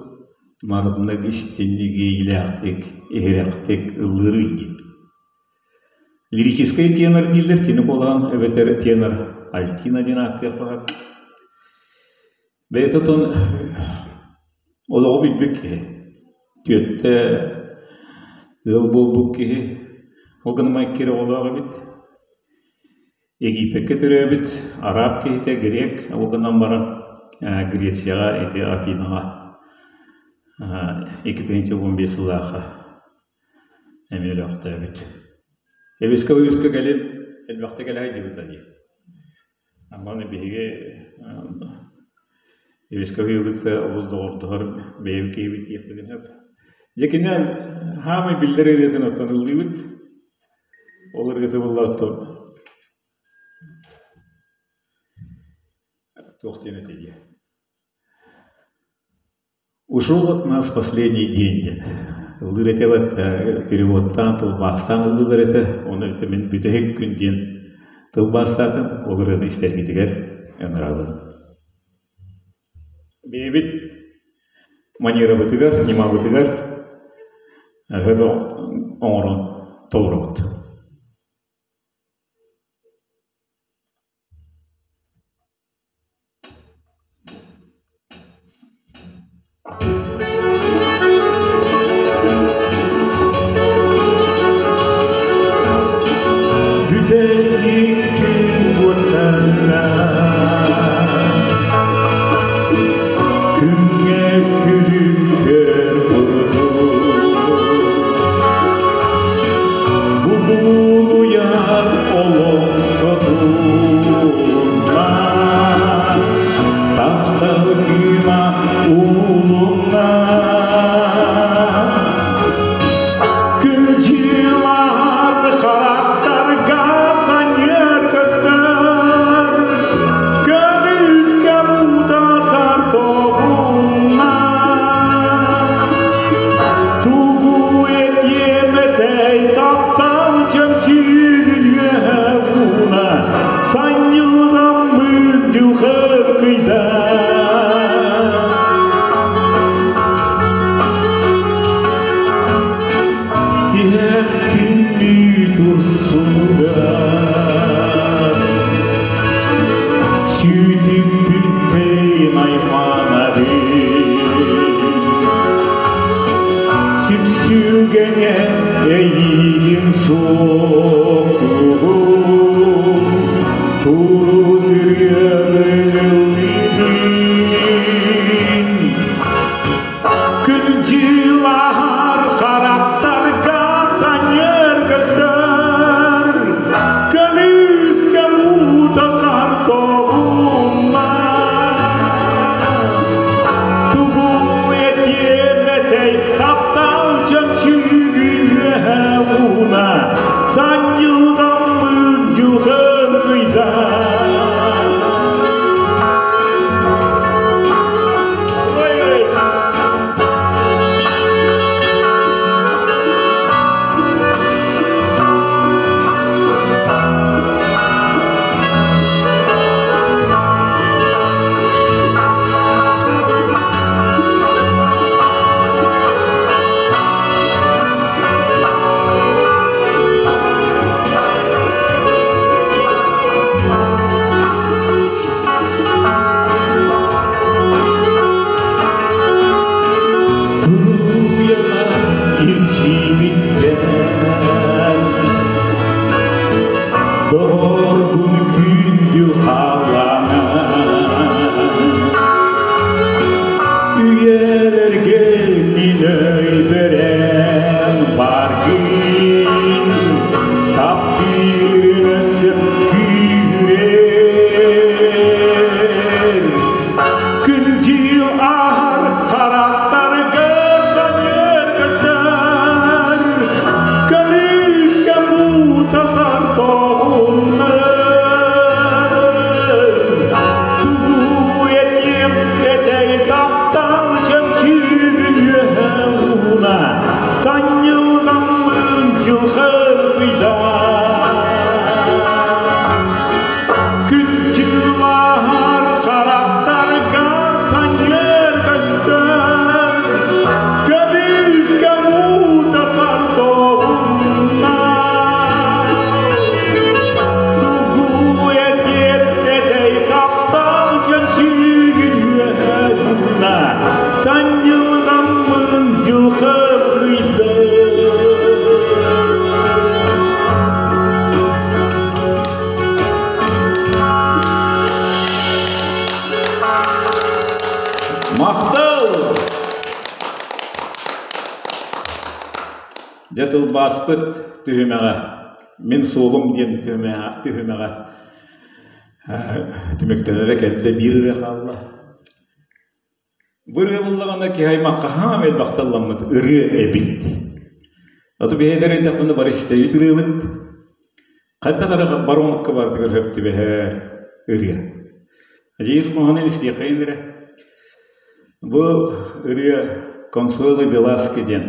марыннык, истинник, иэйиилээхтик, иһирэхтик ыллыырый диэн. Лирическэй тенор дииллэр, кини куолаһын эбэтэр тенор альтина диэн ааттыахха баар. Бэйэтэ оттон олоҕу билбит киһи, түөттэ ыал буолбут киһи, ол гынан икки эрэ оҕолоох эбит. Египеккэ төрөөбүт араб киһитэ грек, ол гынан баран Грецияҕа ити Афинаҕа 2015 сыллаахха эмиэ өлөөхтөөбүт. Эбискэ үскэ кэлин элбэхтэ кэлэ сылдьыбыта дии. Аны биһиги Ибискэ кытта олус доҕордоһор бэйэбит киһибит диэхпитин сөп. Дьэ кини хаамай биллэр ырыатын оттон ыллыыбыт. Ол ырыата буолла оттон туох диэн этэй «Ушел от нас последний день» диэн ыллыыр этэ переводтаан, тылбаастаан ыллыылар этэ. Ону этэ мин бүтэһик күн диэн тылбаастаатым. Ол ырыаны истэргитигэр ыҥырабын. Бэйэбит манерабытыгар, ньымабытыгар оҥорон толоробут. Бүтэһик күн уоттара Күҥҥэ күлүккэр Будулуйар олох сотулунна, Таптал кыыма уулунна. Күн-дьылар харахтарга санньыар көстөр, Көмүскэ муутасар тобулла. Тугу этиэм этэй таптал чөмчүүгүн үөһэ ууна, Санньылҕаммыт дьылҕа кыйда. Тиһэх күннүү турсугар Сүүтүкпүттэн айманабын Сүпсүлгэҥэ эйиигин суохтугум Турус ырыабын ыллыыбын Күн-дьыл харахтарга санньыар көстөр, Көмүскэ муутасар тобулла. Тугу этиэм этэй таптал чөмчүүгүн үөһэ ууна, Санньылҕаммыт дьылҕам кыйда. Туруйалар илдьибиттэр Доҕорбун күндү халлаана Үйэлэргэ мин өйбөрөн баргын Таптыырын өссө күүрэр Күндү аар харахтарга Дьэ тылбааспыт түһүмэҕэ «Мин суолум» диэн түһүмэҕэ түмүктэнэрэ кэллэ биир ырыа хаалла. Бу ырыа буллаҕына киһи аймахха хаам элбэхтэ ылламмыт ырыа эбит. Оту биһиги эрдэхпинэ бары истэбит ырыабыт. Хайдах эрэ бар омукка барытыгар сөп түбэһэр ырыа. Дьиис хоһоонун истиэххэйин эрэ. Бу ырыа Консуэло Веласке диэн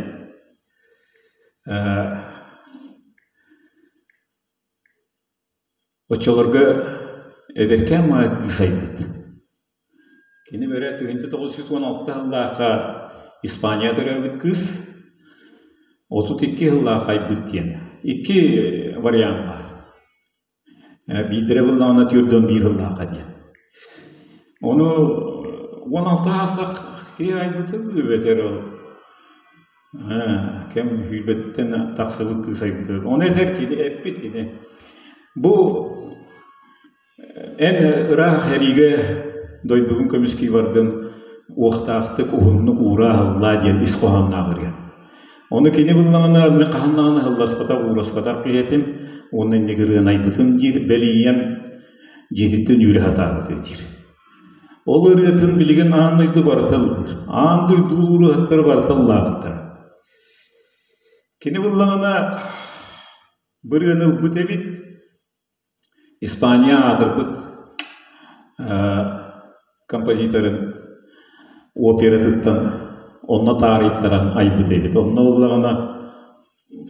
Оччолорго эдэркээн маайа кыыс айбыт. Кини бөрө 1916 сыллаахха Испания төрөөбүт кыыс, 32 сыллаах айбыт диэн. Икки вариант баар. Биирдэрэ буллаҕына 41 сыллаахха диэн. Ону 16 аастах киһи айбыты эбэтэр ол кэм сүүрбэтиттэн тахсыбыт кыыс айбыта. Ону этэр кини эппит кини. Бу эн ыраах эриигэ дойдугун көмүскүү бардын уохтаахтык уһуннук уураа аһыллаа диэн ис хоһоонноох ырыа. Ону кини буллаҕына мин хаһан даҕаны аһылласпатах уураспатах киһи этим уонна инник ырыаны айбытым диир бэл ийэм дьиэтиттэн үүрэ сатаабыта диир. Ол ырыатын билигин аан дойду барыта ыллыыр. Аан дойду ырыаһыттара барыта ыллаабыттара. Кини буллаҕына бырыаны ылбыт эбит. Испания аатырбыт композиторын оператыттан онно таарыйтаран айбыт эбит. Онно ыллаҕына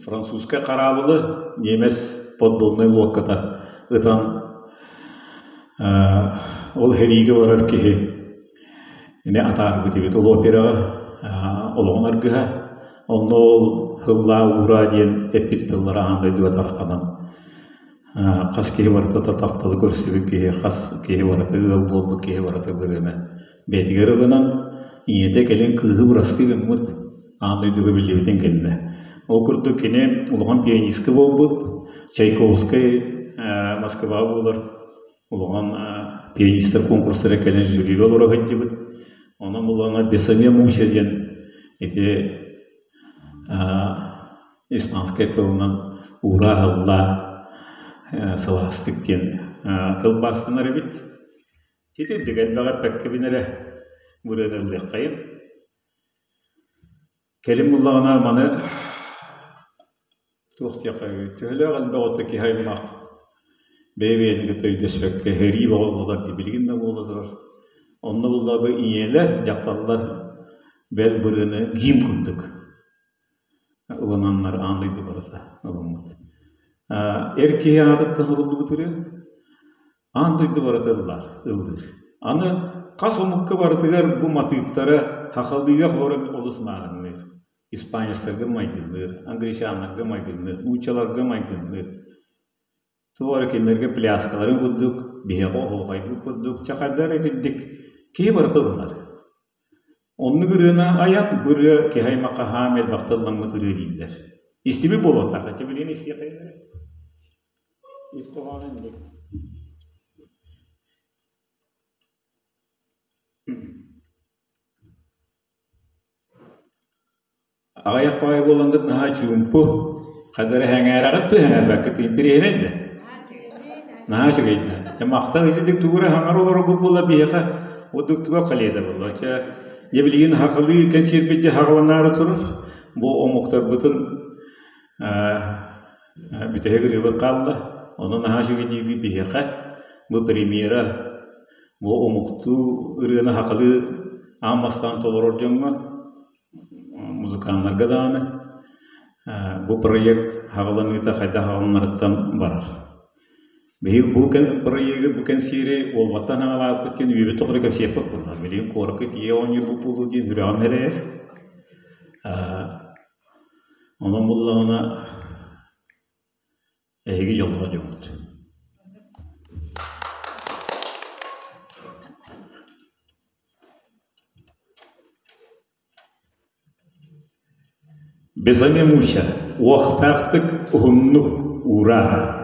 Французскай хараабылы ньиэмэс подводнай лодката ытан ол сэриигэ барар киһи ини атаарбыт эбит. Ол операҕа олоҕун аргыһа. Онно ол «Һыллаа уураа» диэн эппит тыллара аан дойдуга тарҕанан хас киһи барыта тапталы көрсүбүт киһи, хас киһи барыта ыал буолбут киһи барыта бырыана бэйэтигэр ылынан, ийэтэ кэлин кыыһы бырастыы гыммыт, аан дойдуга биллибитин кэннэ. Ол курдук кини улахан пианистка буолбут, Чайковскай Москваҕа буолар улахан пианистар конкурстара кэлэн жюрига олоро сылдьыбыт. Онон буллаҕына «Бесаме Муся» диэн ити испанскай тылынан уураа-аһыллаа сылаастык диэн тылбаастанар эбит. Итинник элбэҕи эппэккэбин эрэ бырыаныллыаххайын. Кэлин буллаҕына маны туох диэххэ төһөлөөх элбэх ото киһи аймах бэйэ-бэйэни кытта өйдөспөккө сэрии бөҕө буолар дии билигин да буола турар. Онно буллаҕа ийэлэр, дьахталлар бэл бырыаны гимн курдук ылынаннар аан дойду барыта ылыммыт. Эр киһи аатыттан ылыллыбыт ырыа Аан дойду барыта ыллаар, ыллыыр. Аны хас омукка барытыгар бу матыыптара хахалыыга холоро олус маарынныыр. Испанецтарга майгынныыр, англичаннарга майгынныыр, нууччаларга майгынныыр. Туох эрэ кинилэргэ пляскаларын курдук, биһиэхэ оһуохайбыт курдук, чахайдар итирдик киһи барыта ылынар. Оннук ырыаны айан, бу ырыа киһи аймахха хаам элбэхтэ ылламмыт ырыа дииллэр. Истибит буолуохтаах, ити билигин истиэххэ эрэ. Ис хоһооно инник. Аҕыйах баҕайы буолаҥҥыт наһаа чуумпу, хайда эрэ сэҥээрэҕит дуу, сэҥээрбэккит интэриэһинэй да? Наһаа үчүгэй да. Дьэ махтал итинник тугу эрэ саҥара олорорбут буолла биһиэхэ ордук туга кэлиэ буолла. Чэ, дьэ билигин сахалыы кэнсиэрбит дьэ саҕаланаары турар. Бу омуктарбытын Бүтэһик ырыабыт хаалла, ону наһаа үчүгэй биһиэхэ бу премьера бу омуктуу ырыаны сахалыы аан бастаан толорор дьоҥҥо, музыканнарга даҕаны бу проект саҕаланыыта хайдах аҕалынарыттан барар. Биһиги бу проегы, бу кэнсиэри Уолбаттан саҕалаабыппыт диэн үйэбит тухары кэпсиэхпит буолла. Билигин куоракка тиийэ оонньуурбут буолуо диэн сүрэҕим эрэйэр. Онон буллаҕына эһиги дьоллоох дьоҥҥут. Бесаме Муся уохтаахтык уһуннук уураа.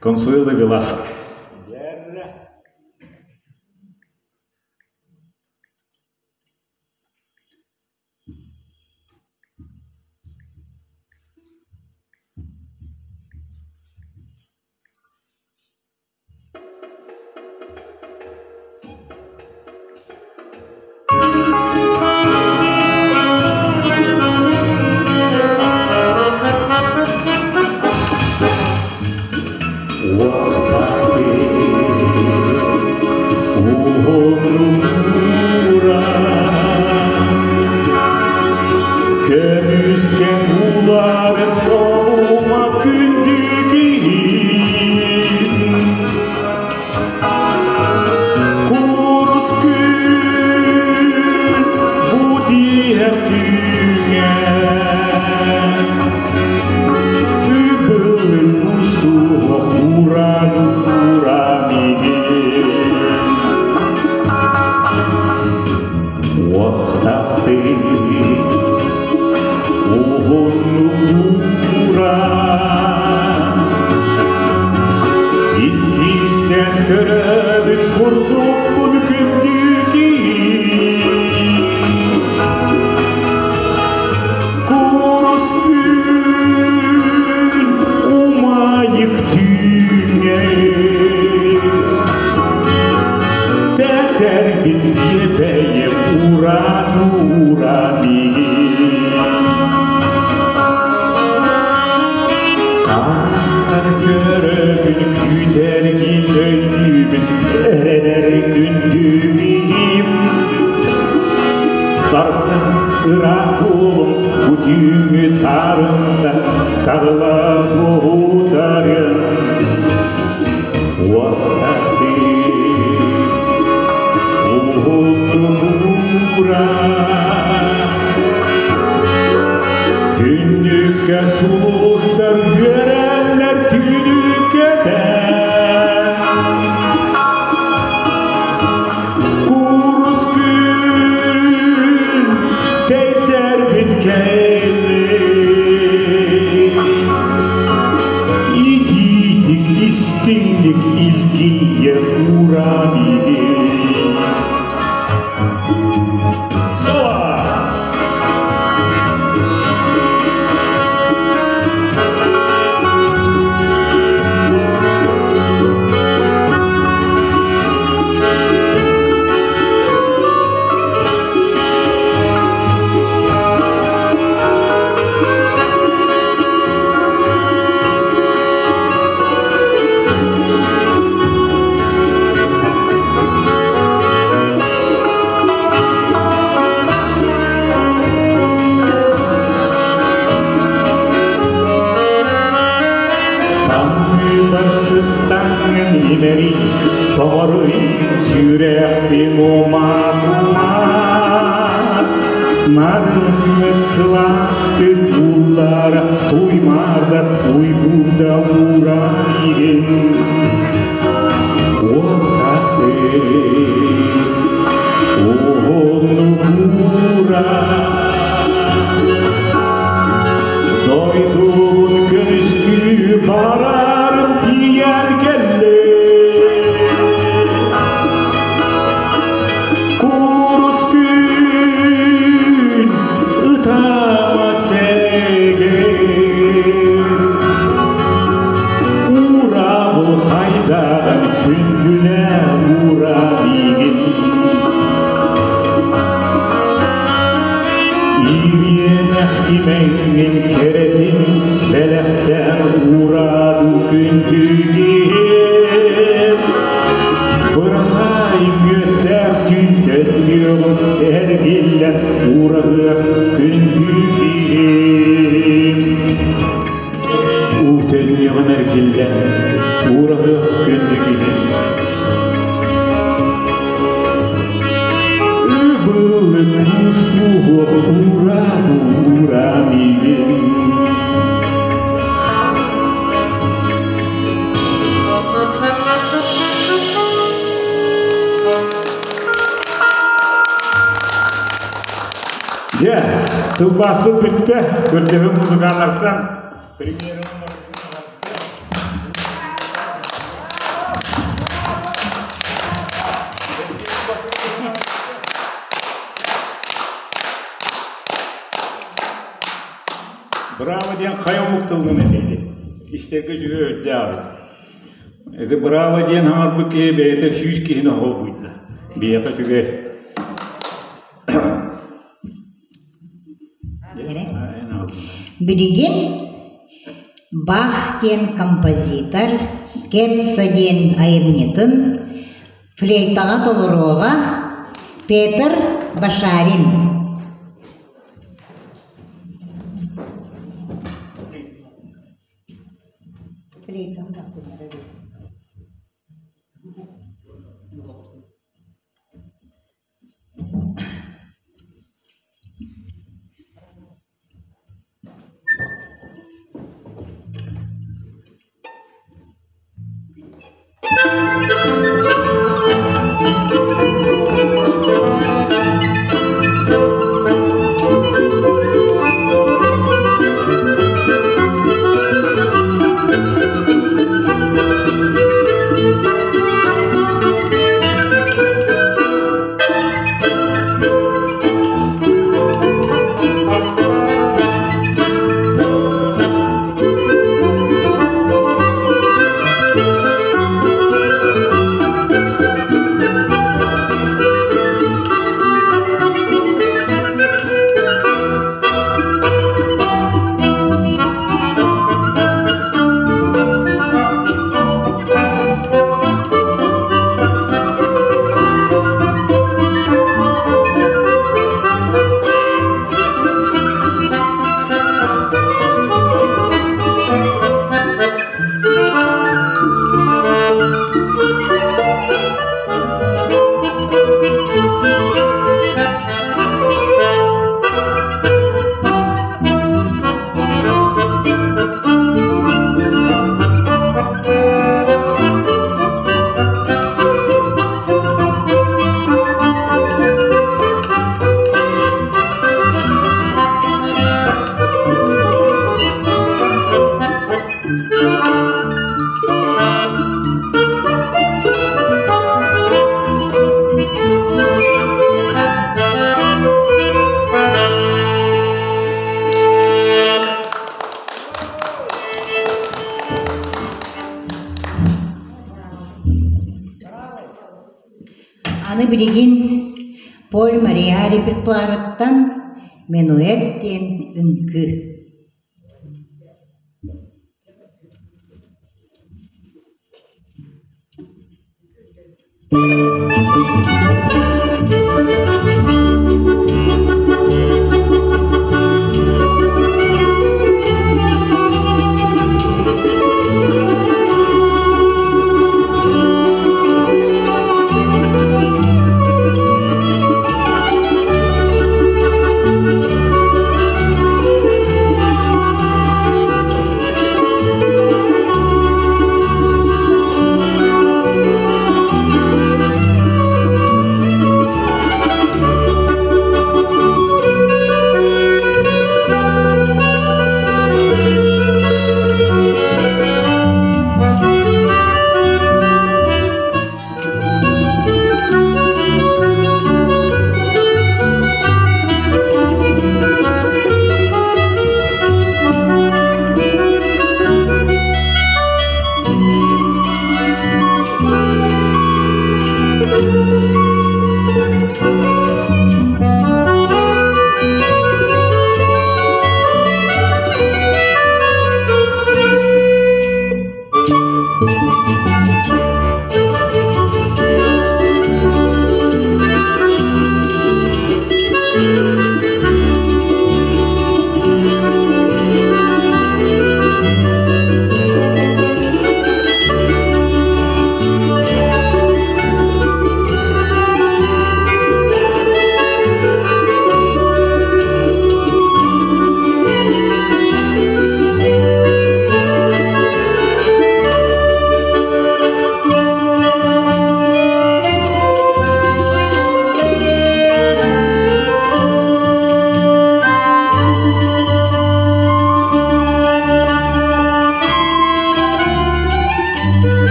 Консуэло Веласке. Уоттаахтык уһуннук ууран Иккистэн көрөбүт курдукпун күндү киһи Курус күн умайык түүҥҥэ Тэтэрбит биэбэйэм ураан-ура миигин Хаһан көрөбүн күүтэргин өйдүүбүн эрэнэр күндү Сарсын ыраах буолум бу түүҥҥү таарымта таҕыла буһутарын Уоттахтыы уһуктубура Түннүккэ сулустар үөрэллэр түүнүккэтэ Курус күн тэйсэрбит кэллин Итиитик истиҥник илгийэ ууран игин Соло! Санныыбар сыстаҥҥын имэрий, тоҕоруй сүрэхпин уматыма. Нарыннык сылаастык ууллара туймаарда уйгуурда ууран иһин. Уохтаахтык уһуннук уура Дойдубун көмүскүү барарым тиийэн кэллим. Курус күн ытаама сэгэр. Уурабыл хайдаҕын күндүлэ уура миигин. Ириэнэх имэҥҥин кэрэтин бэлэхтээн уураду күндү киһим. Быраһаай мүөттээх түүнтэн үөҕүн эргиллэн уураһыах күндү киһим. Уу төннүөҕүн эргиллэн уураһыах күндү киһим. Ыбылык устуох ура-дура миигин. Дьэ, тылбааспыт бүттэ. Көрдөһүм музыкалартан премьераны Браво диэн хайа омук тылынан этиити. Истэргэ үчүгэй өйдөөх эбит. Ити браво диэн хаҥарбыт киһи бэйэтэ 100 киһини холбуйда. Биһиэхэ үчүгэй. Билигин Бах диэн композитор Скерцо диэн айымньытын флейтаҕа толоруоҕа Петр Башарин. билигин Поль Мариа репертуарыттан «Менуэт» диэн үҥкүү.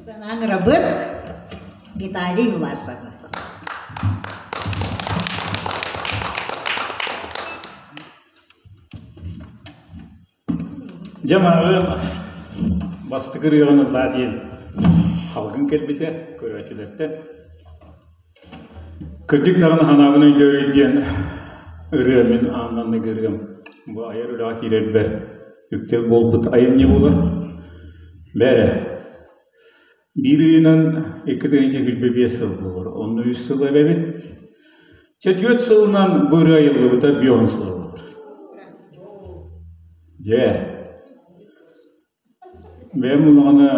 Санаан Виталий Власов. Дьэ мааҕы бастакы ырыаҕын ыллаа диэн халгын кэлбитэ көрөөччүлэртэн. Кырдьык даҕаны санаабын өйдөөрүй диэн ырыа мин аан маҥнайгы ырыам бу айар үлэҕэ киирэрбэр үктэл буолбут айымньы буолар. Бээрэ, биир ыйынан 2025 сыл буолар, онно үс сыл эбэбит. Чэ, түөрт сылынан бу ырыа айыллыбыта бион сыл буолар. Дьэ, Бэйэм улаҕана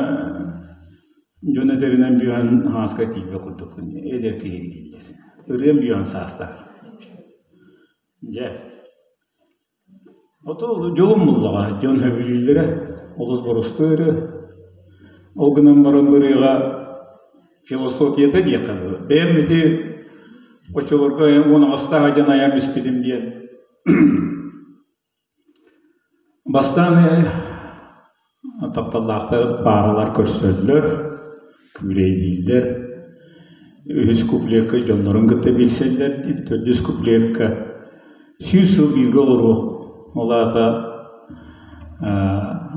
дьон этэринэн бүөн ааска тиийбэ курдукпун, эдэр киһи дииллэр. Ырыам бүөн саастаах. Дьэ, ото дьолум буллаҕа, дьон сөбүлүүллэрэ, олус боростуой ырыа. Ол гынан баран ырыаҕа философията диэххэ дылы. Бэйэм ити оччолорго уон аҕыстаах дьон айан испитим диэн Бастаан тапталлаахтар пааралар көрсөллөр, күүлэйдииллэр. Үһүс куплекка дьоннорун кытта билсэллэр диэн, төрдүс куплекка 100 сыл бииргэ олоруох, ол аата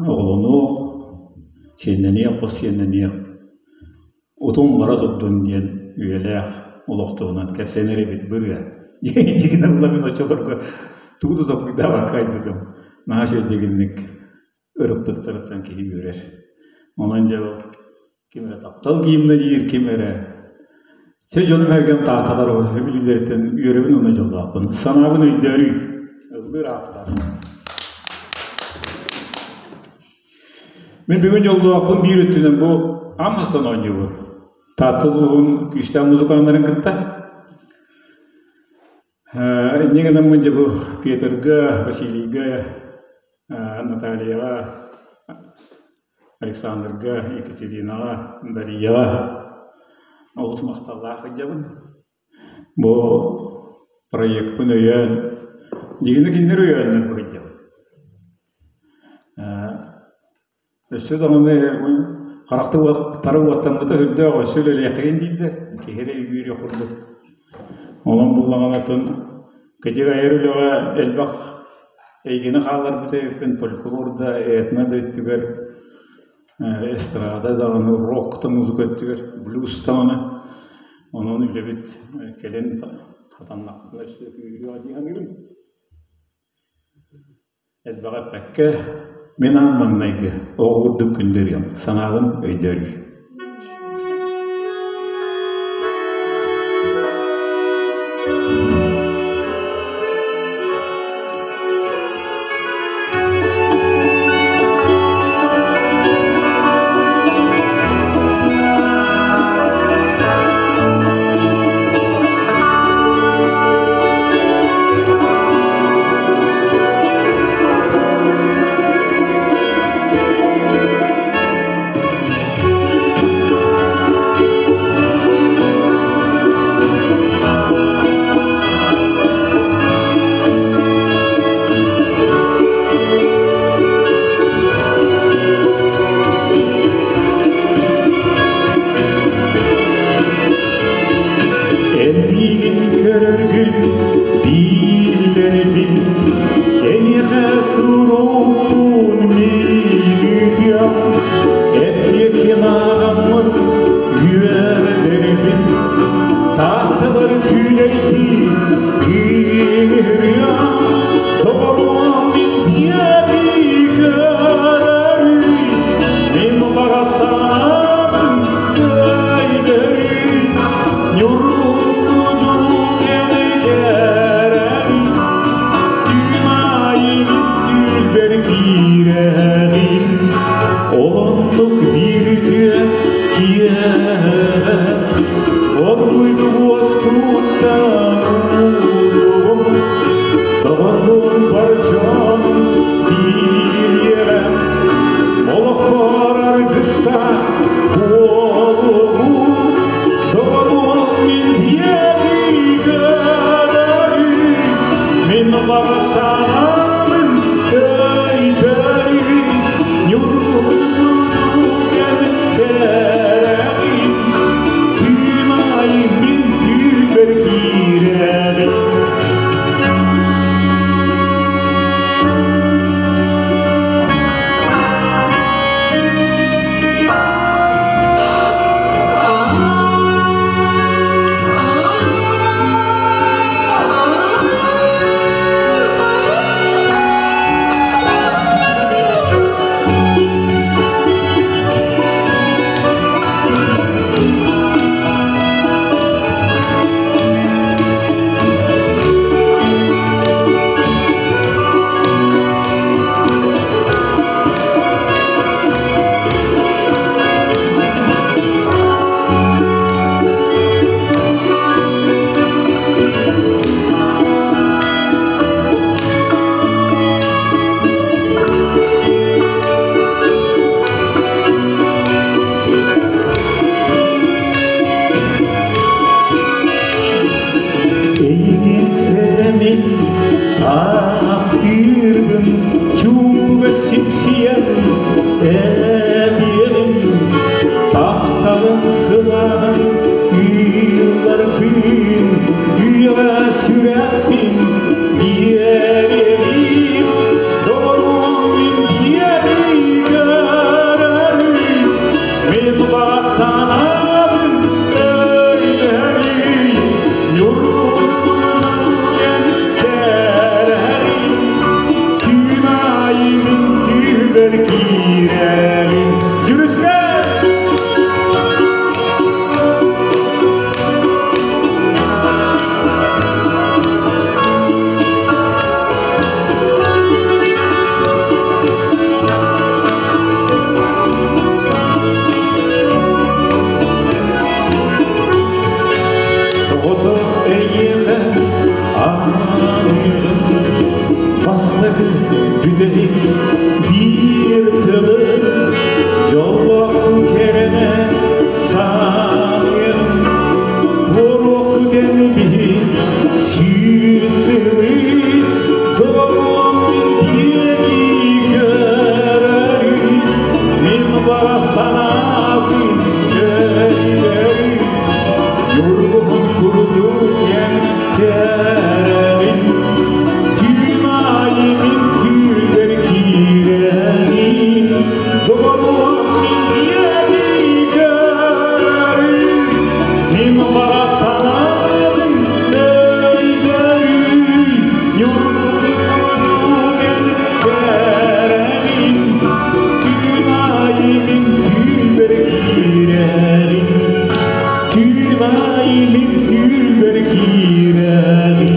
оҕолонуох, сиэннэниэх, хос сиэннэниэх Утум бара турдун диэн үйэлээх олохтоҕунан кэпсэнэр эбит бырыа. Дьигинэ була мин оччолорго тугу да толкуйдаабакка айбытым. Наһаа үчүгэйдик ырыппыттарыттан киһи үөрэр. Онон дьэ ол ким эрэ таптал гимнэ диир, ким эрэ Чэ дьонум эргэн тааталар билиилэриттэн үөрэбин уонна дьоллоохпун. Санаабын өйдөөрүй. Ыллыыр ааптар. Мин бүгүн дьоллоохпун биир өттүнэн бу аан бастаан оонньуубун. Таатта улууһун күүстээх музыканнарын кытта. Инньэ гынаммын дьэ бу Петрга, Василийга, Натальяҕа, Александрга, Екатеринаҕа, Дарияҕа олус махталлаах сылдьабын. Бу проекпын өйөөн, дьиҥинэ кинилэр өйөөннөр бу сылдьабын. Өссө даҕаны харахтара уоттаммыта сүрдээх, өссө үлэлиэххин дииллэр, киһи эрэ үөрүөх курдук. Онон буллаҕына оттон кыдьык айар үлэҕэ элбэх эйгэни хаалларбыт эбиппин фольклор да, этно да өттүгэр, эстрада даҕаны, рок да музыка өттүгэр, блюз даҕаны. Онон үлэбит кэлин хатаннахпытына өссө күүһүрүөҕэ дии саныыбын. Элбэҕи эппэккэ, мин аан маҥнайгы оҕо курдук күндү ырыам, санаабын өйдөөрүй. Эйигин көрөргүн дииллэрбин, эйиэхэ суруун миигитиэм, эппиэккин ааҕаммын үөрдэрбин, таатталар күүлэйдии кииҥириэм, доҕоруом мин диэки көрөрүй, мин баҕа санаабын өйдөрүй, Ньургун кэрэри, түүн аайы мин түүлбэр киирэбин, Оннук биир үтүө киэһэ оргуйду уоскуттан уулугум, Доҕорбун бар дьон биириэҕэ, олохпор аргыстаах буолугум. Доҕоруом мин диэки көрөрүй, мин баҕа санаабын өйдөрүй, ньургун курдук кэрэҕин, түүн аайы мин түүлбэр киирэбин. Эйигин эрэмин ааттыырбын чуумпуга сипсийэн этиэҕим тапталын сылааһын ыылларбын үйэҕэ сүрэхпин биэриэҕим доҕорум мин диэри көрөрүй мин баҕа санаабын өйдөһөрүй ньургун кэрэһэрий түүн аайы мин түүбэр киирэбин Дьүрүскэ! Соҕотох эйиэхэ Бүтэһик биир тылы дьоллоохтун кэрэнэ саныам туоруохпут эн биһи сүүс сылы доҕоруом мин диэки көрөрүй мин баҕа санаабын көннөрүй ньургуһун курдук эн кэрэбин түүн аайы мин түүлбэр киирэбин доҕоруом мин диэки көрөрүй мин баҕа санаабын өйдөрүй ньургуһун курдук эн кэрэбин түүн аайы мин түүлбэр киирэбин түүн аайы мин түүлбэр киирэбин.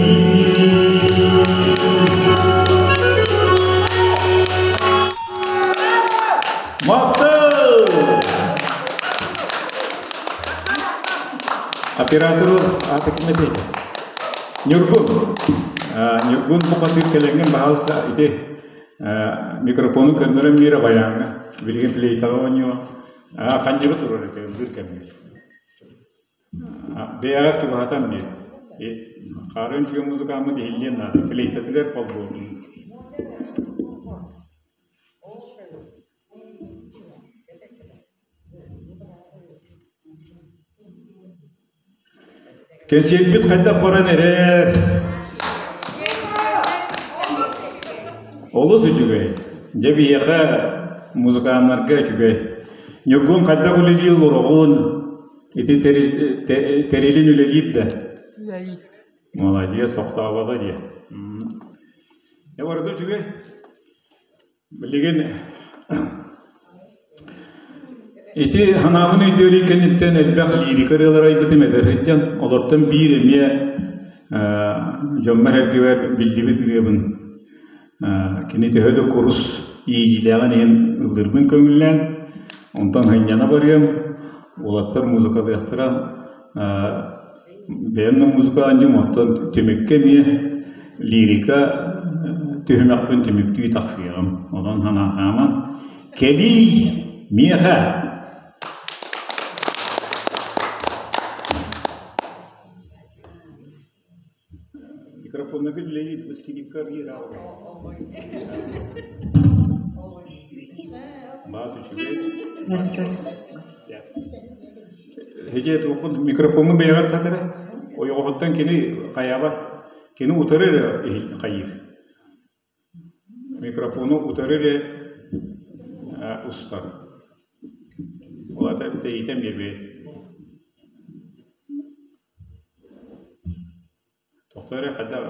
Махтал! Оператору аты ким этэй? Ньургун. Ньургун бухатыыр кэлэҥҥин баһаалыста ити микрофону көннөрөн биэрэ байааҥҥа. Билигин флейтаҕа оонньуо. Ханньыгы турар этэ ыллыыр кэмҥэ. Бэйэҕэр чугаһатан биэр. Хаарыан үчүгэй музыкааммыт иһиллиэн наада. Флейтатыгар холбуо. Кэнсиэрбит хайдах баран эрэр? Олус үчүгэй. Дьэ биһиэхэ музыканнарга үчүгэй. Ньургун хайдах үлэлии олороҕун? Ити тэрилин үлэлиир да? Үлэлиир. Молодец, охтообото дии. Дьэ барыта үчүгэй. Билигин ити санаабын өйдүөрүй кэнниттэн элбэх лирика ырыалары айбытым эдэр сылдьан, олортон биир эмиэ дьоммор-сэргэбэр биллибит ырыабын кини төһө да курус иэйиилээҕин иһин ыллыырбын көҥүллээн, онтон сынньана барыам, уолаттар музыкалыахтара Бэйэм да музыка оонньуум, оттон түмүккэ эмиэ лирика түһүмэхпин түмүктүү тахсыаҕым. Онон санаахааман кэлиий миэхэ! Микрофонна үлэлиир скрипка биир Баас үчүгэй. Эдьиэй туохпун микрофоҥҥун бэйэҕэр тат эрэ. Ойоҕоһуттан кини хайаабат. Кини утары эрэ хайыыр. Микрофону утары эрэ устар. Ол аата тэйитэн биэрбэт. Тохтоо эрэ хайдах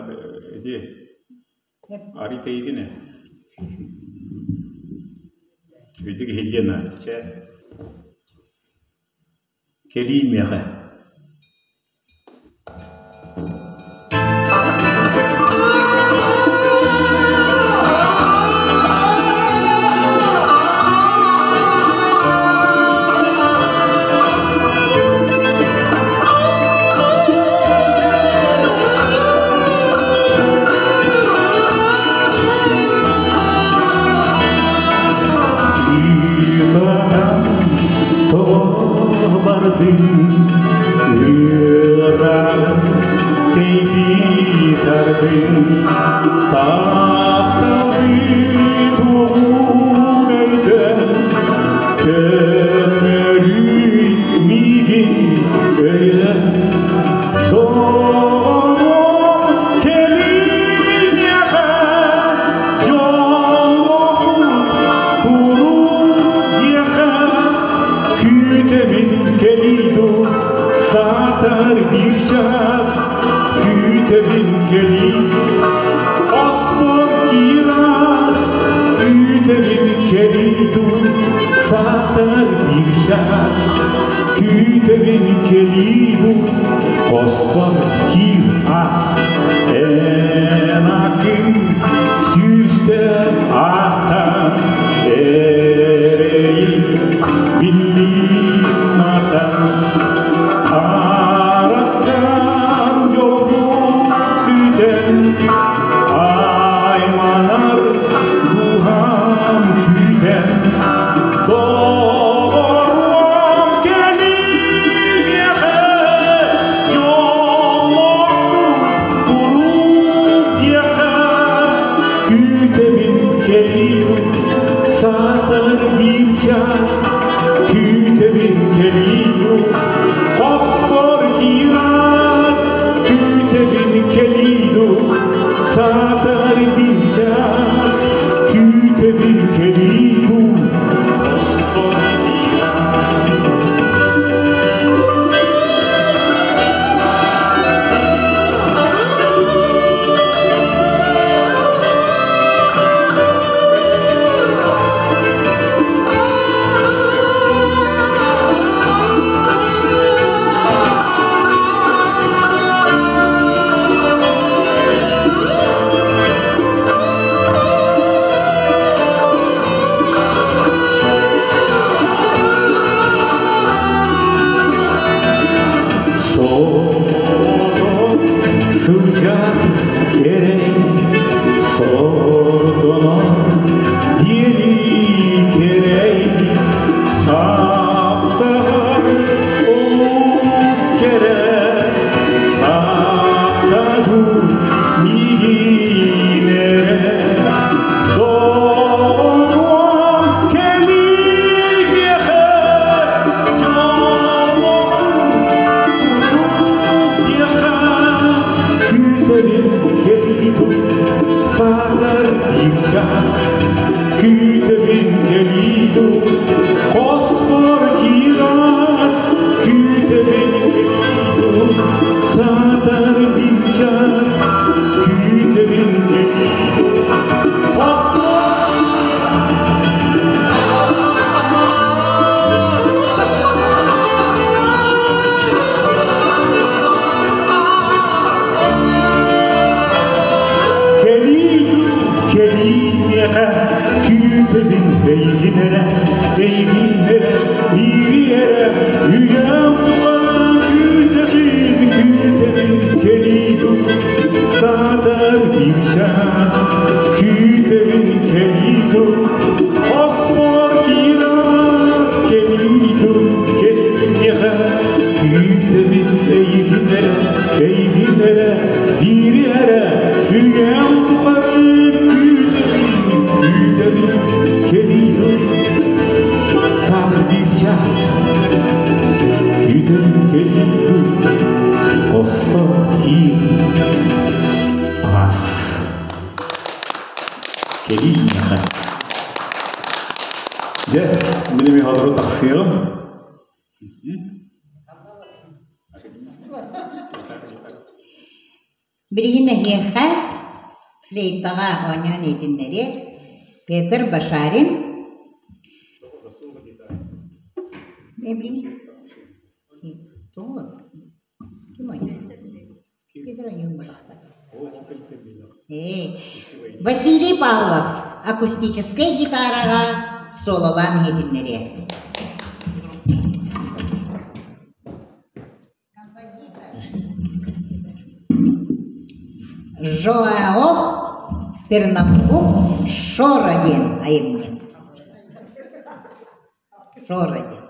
ити арый тэйигин ээ. Үчүгэйдик иһиллиэн наада. Чэ. Кэлиий миэхэ. Бардым ыараан тэйбитардым тапталбыт уһун өйдөн көннөрүй миигин өйө доҕорум кэлиниэхэ дьоллоохпут куруук диэхэ күүтэбин кэлий дуу саатар биир чаас күүтэбин кэлий Оспор киирас күүтэбин кэлий дуу саатар биир чаас күүтэбин кэлий дуу Оспор киир ас эн акын сүүстэ ааттан эрэйин биллин атан арахсан дьолбут сүтэн айманар кэлии Саатар биир чаас күүтэбин кэлии Хоспор киирас күүтэбин кэлии Саатар биир чаас күүтэбин кэлии Хоспор киирас. Соҕотох сылдьар эрэй сордонор диэри кэрэй хаптаҕар олус кэрэ таптадыр миигин эрэ доҕоруом кэлиэхэ Саатар биир чаас күүтэбин кэлии дуу, хоспор киирас күүтэбин кэлии дуу, саатар биир чаас күүтэбин кэлии дуу, хоспор. Кэлии кэлии миэхэ күүтэбин эйигин эрэ, эйигин эрэ, биири эрэ, үйэм тухары күүтэбин, күүтэбин кэлии саатар биир чаас күүтэбин кэлии дуу, хоспор киирас кэлии дуу, кэлии миэхэ күүтэбин эйигин эрэ, эйигин эрэ, биири эрэ, үйэм тухары күүтэбин, күүтэбин кэлии дуу, саатар биир чаас күүтэбин кэлии дуу, хоспор киир аас. Кэлии миэхэ. Дьэ, мин эмиэ сотору тахсыаҕым. Билигин эһиэхэ флейтаҕа оонньоон иһитиннэриэ Петр Башарин. Василий Павлов акустическай гитараҕа сололаан иһитиннэриэ. Жоао Пернамбук Шора диэн айымньы. Шора диэн.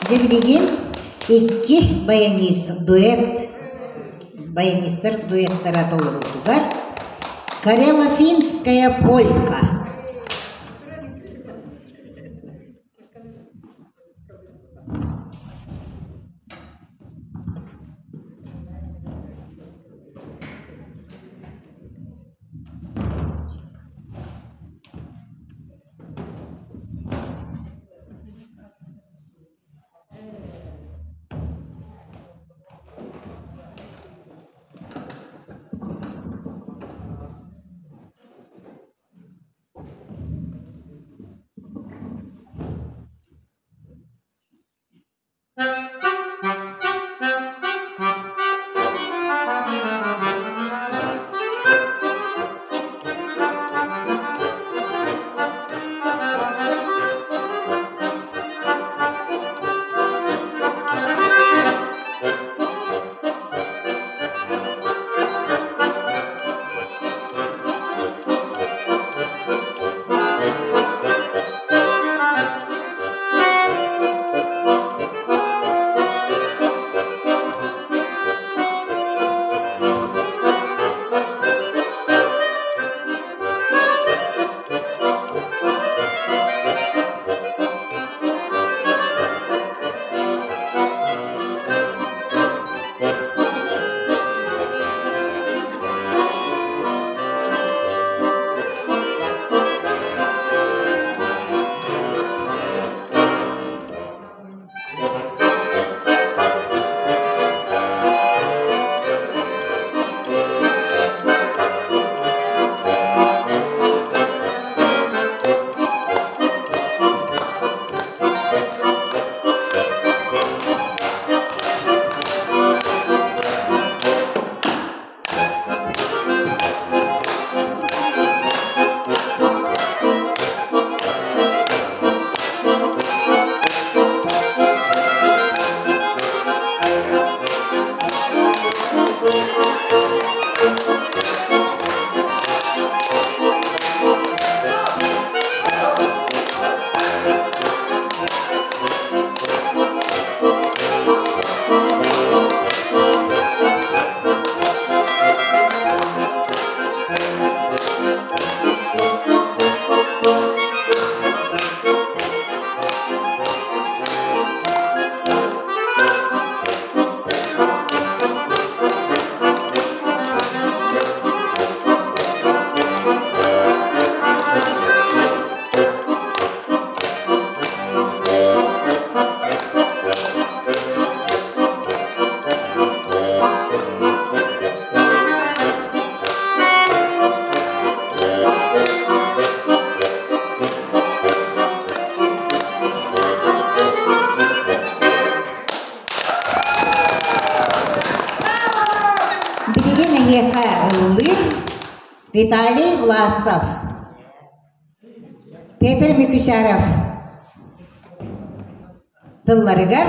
Дьэ билигин икки баянист дуэт баянистар дуэттара толоруутугар Карело-финская полька. Билигин эһиэхэ ыллыыр Виталий Власов, Петр Микусяров тылларыгар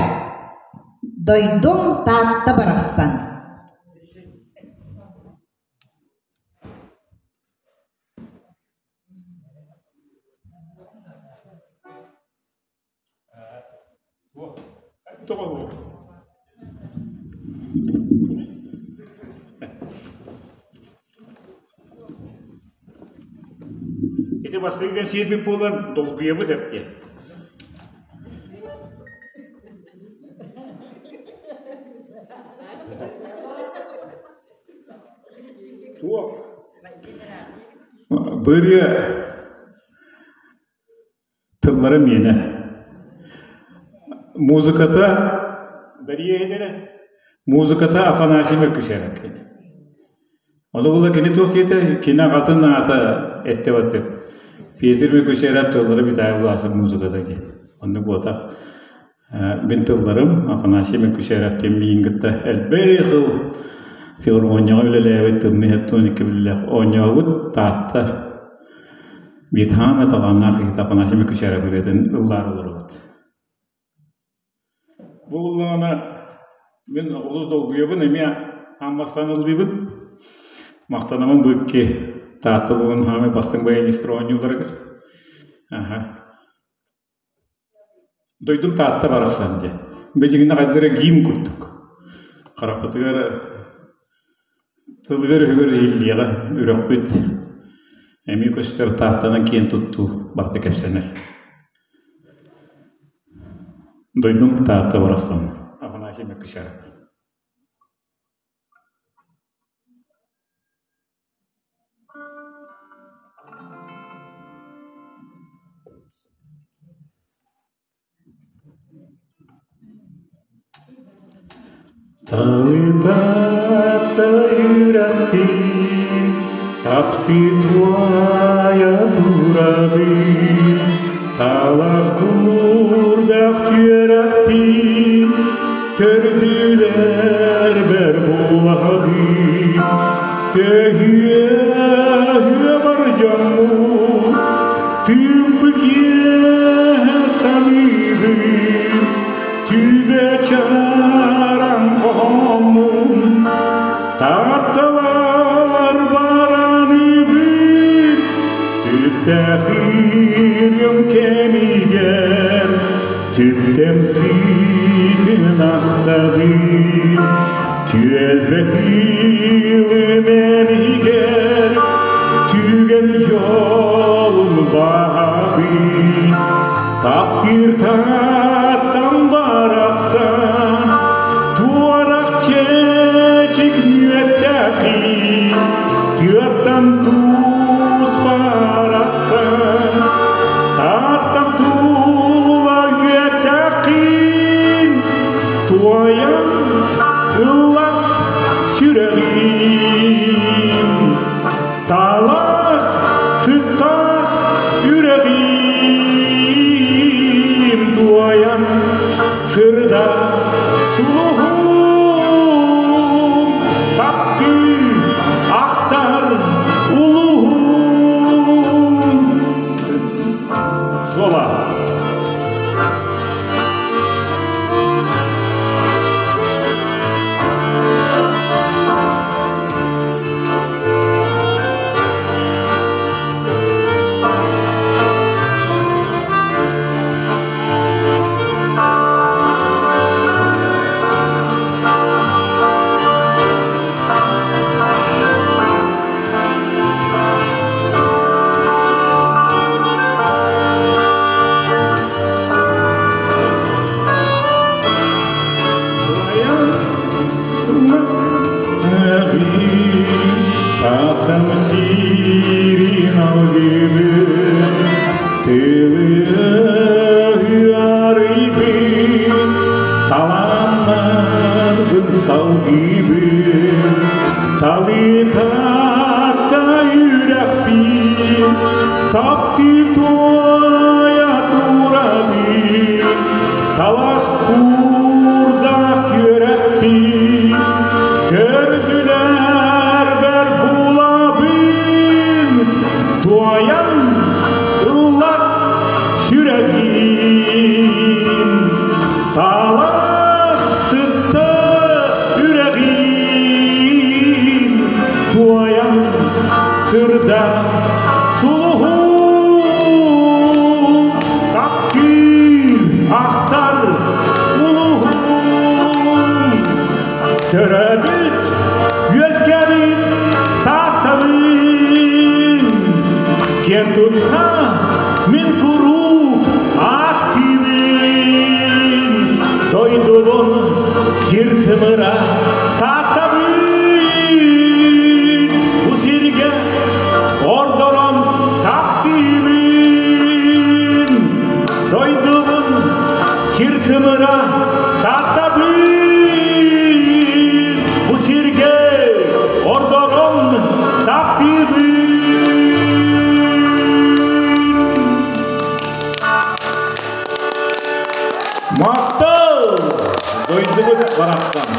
«Дойдум Таатта барахсан» Ити бастакы кэнсиэрбит буолан долгуйабыт эбит. Туох? Бырыа Тыллара миэнэ. Музыката Дария иһинэрэ. Музыката Афанасий Мөккүсэрэ кини. Ону була кини туох диэтэ, кини аҕатын аата эттэ баттык. Петр Мөккүсэрэп тыллара Виталий Власов музыката диэн. Оннук буотах. Мин тылларым Афанасий Мөккүсэрэп диэн миигин кытта элбэх ыл филармонияҕа үлэлээбит тымныы хеттоникка биллэх оонньообут Таатта биир хаама талааннаах киһитэ Афанасий Мөккүсэрэп ырыатын ыллаары олоробут. Бу буллаҕына мин олус долгуйабын эмиэ аан бастаан ыллыыбын. Махтанабын бу икки Таатта улууһун хаамай бастыҥ баянистар оонньууларыгар. Аха. Дойдум Таатта барахсан диэн. Билигин хайдара гимн курдук. Харахпытыгар тылыгар-өһүгэр иһиллиэҕэ үрэхпит эмиэ көстөр Тааттанан киэн туттуу барыта кэпсэнэр. Дойдум Таатта барахсан. Афанасий Мөккүсэров. Талытата үрэхпин таптыы туойа турабын, талах куурдах түөрэхпин төрдүлэрбэр булаһабын. Төһүө бар дьоммут тыымпы киэһэ саныыбын, Түбэ чараҥ хоһооммун Таатталар бараныбыт Түптэхириэм кэмигэр Түптэм сыытын ахтабын Түөлбэ тыылым эмигэр Түгэн дьолун баҕабын Таптыыр тааттам барахсан Туорах чэчик мүөттээхин Тыаттан туус барахсан Тааттам тула үөттээхин Туойан ыллас сүрэҕим Талах сыттаах үрэҕим туойан сырда сулуһум таптыы ахтар улуһум Слова. Татам сирин алгыбын, тылы арыйбын, таланнарбын салгыыбын, талытата үрэхпин, таптыы туойа турабын, талах куурдах күөрэппин, Төрдүлэрбэр булабын, туойан ыллас сүрэҕим. Талах сытта үрэҕим, туойан сырда сулуһум. Таптыыр ахтар улуһум. Төрөөбүт, үөскээбит Тааттабын, киэн тутта мин куруук ааттыыбын. Дойдубун сир тымыра Тааттабын, бу сиргэ ордорон таптыыбын. Дойдубун сир тымыра Тааттабын, бу сиргэ ордорон таптыыбын. Махтал! Дойдубут барахсан.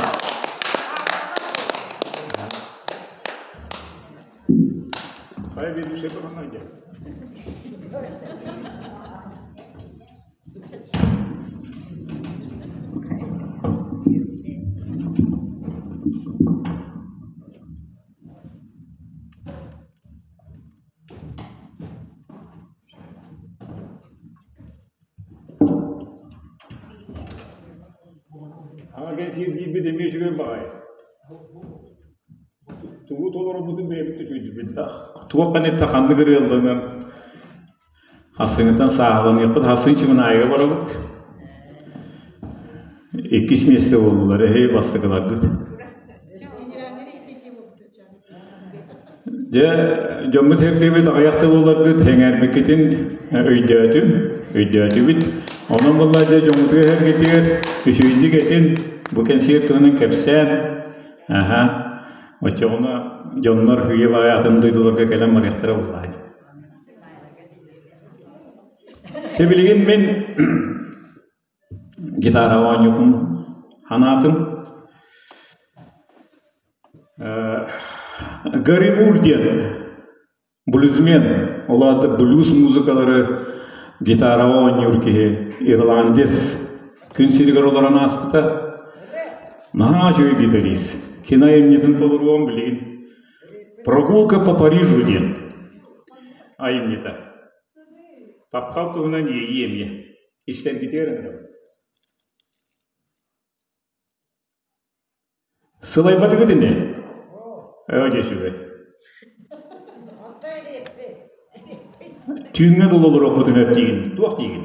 Хай ведущий помогайте. кэнсиэр диирбит эмиэ үчүгэй баҕайы. Тугу толорорбутун бэйэбит да үчүгэйдик Туох ханнык ханнык ырыалланан Хассыҥыттан сааһыланыахпыт, хассыҥ Чымынаайыга барабыт. Иккис миэстэ буоллулар, эһи бастакыларгыт. Дьэ, дьоммут сэргэбит аҕыйах да буоларгыт сэҥээрбиккитин өйдөөтүм, өйдөөтүбүт. Онон буолла дьэ дьоммутугар сэргэтигэр үчүгэйдик этин, бу кэнсиэр туһунан кэпсээн, аһа, оччоҕуна дьоннор үйэ баайа атын дойдуларга кэлэн барыахтара буоллаҕа. Сибилигин мин гитара оонньуутун ханаатым. Гарри Мур диэн блюзмен, ол аата блюз музыкалары гитараҕа оонньуур киһи, ирландец күн сиригэр олорон ааспыта. Наһаа үчүгэй гитарист. Кино айымньытын толоруом билигин «Прогулка по Парижу» диэн айымньыта. Таптал туһунан иэйии эмиэ. Истэргитигэр ыҥырабын. Сылайбатыгыт ини? Ээ, дьэ үчүгэй. Түүҥҥэ дылы олоруохпутун өп диигин. Туох диигин?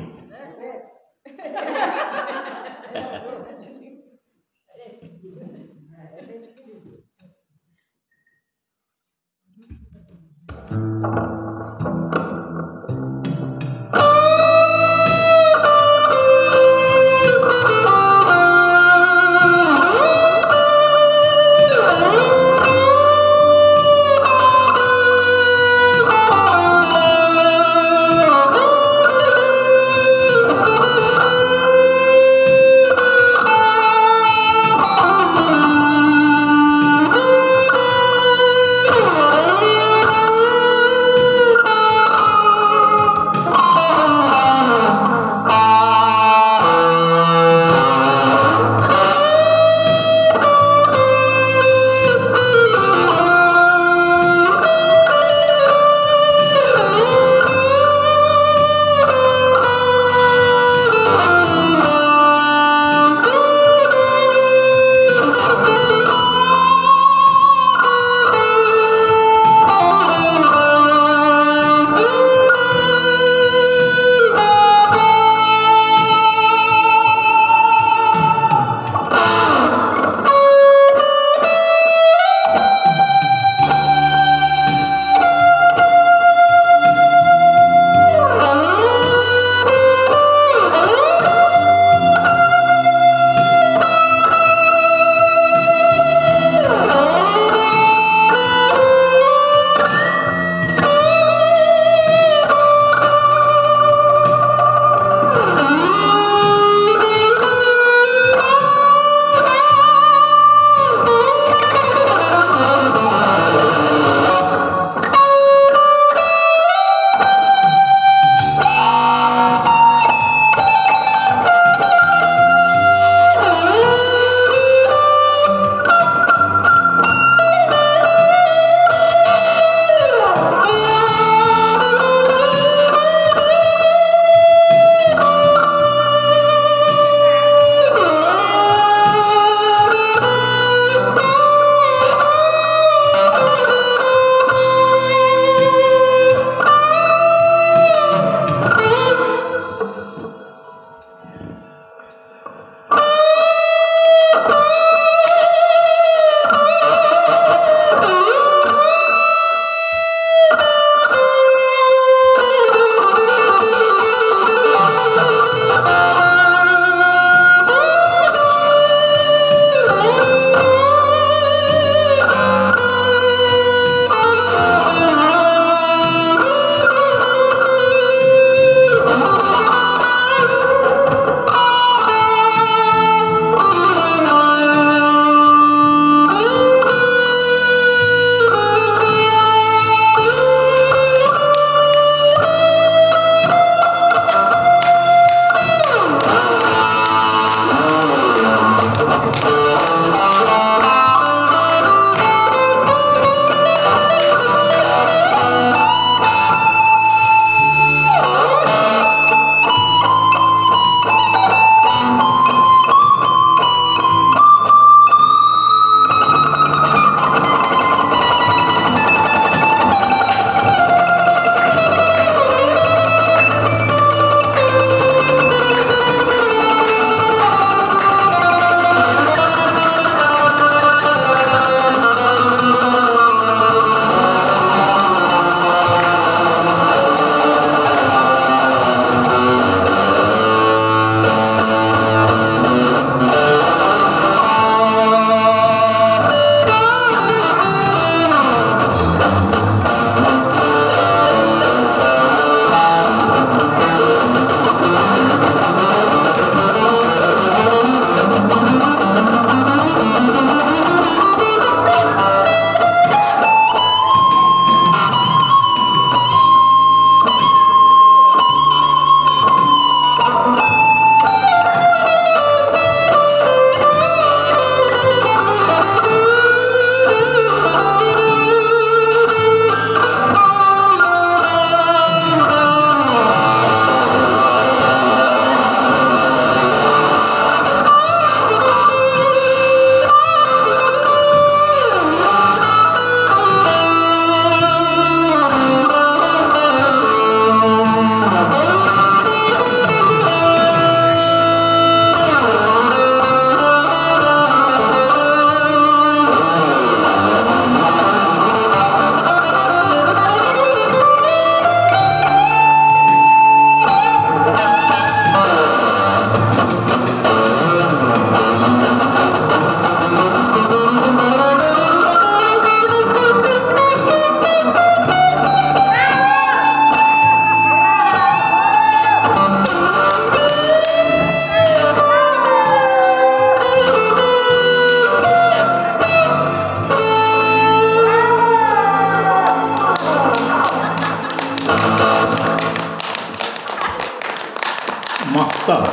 Махтал.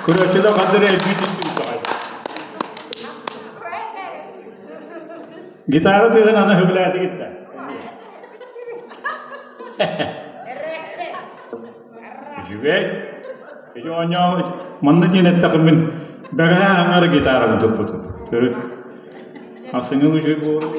Көрөөччүлэр ханна эрэ элбии түстүбүт аҕай. Гитара тыаһын аны сөбүлээтигит да? Үчүгэй. Ити оонньоон манна диэн эттэххэ мин бэҕэһээ аҥара гитарабын туппутум. Төрүт. Асыҥын үчүгэй буолар.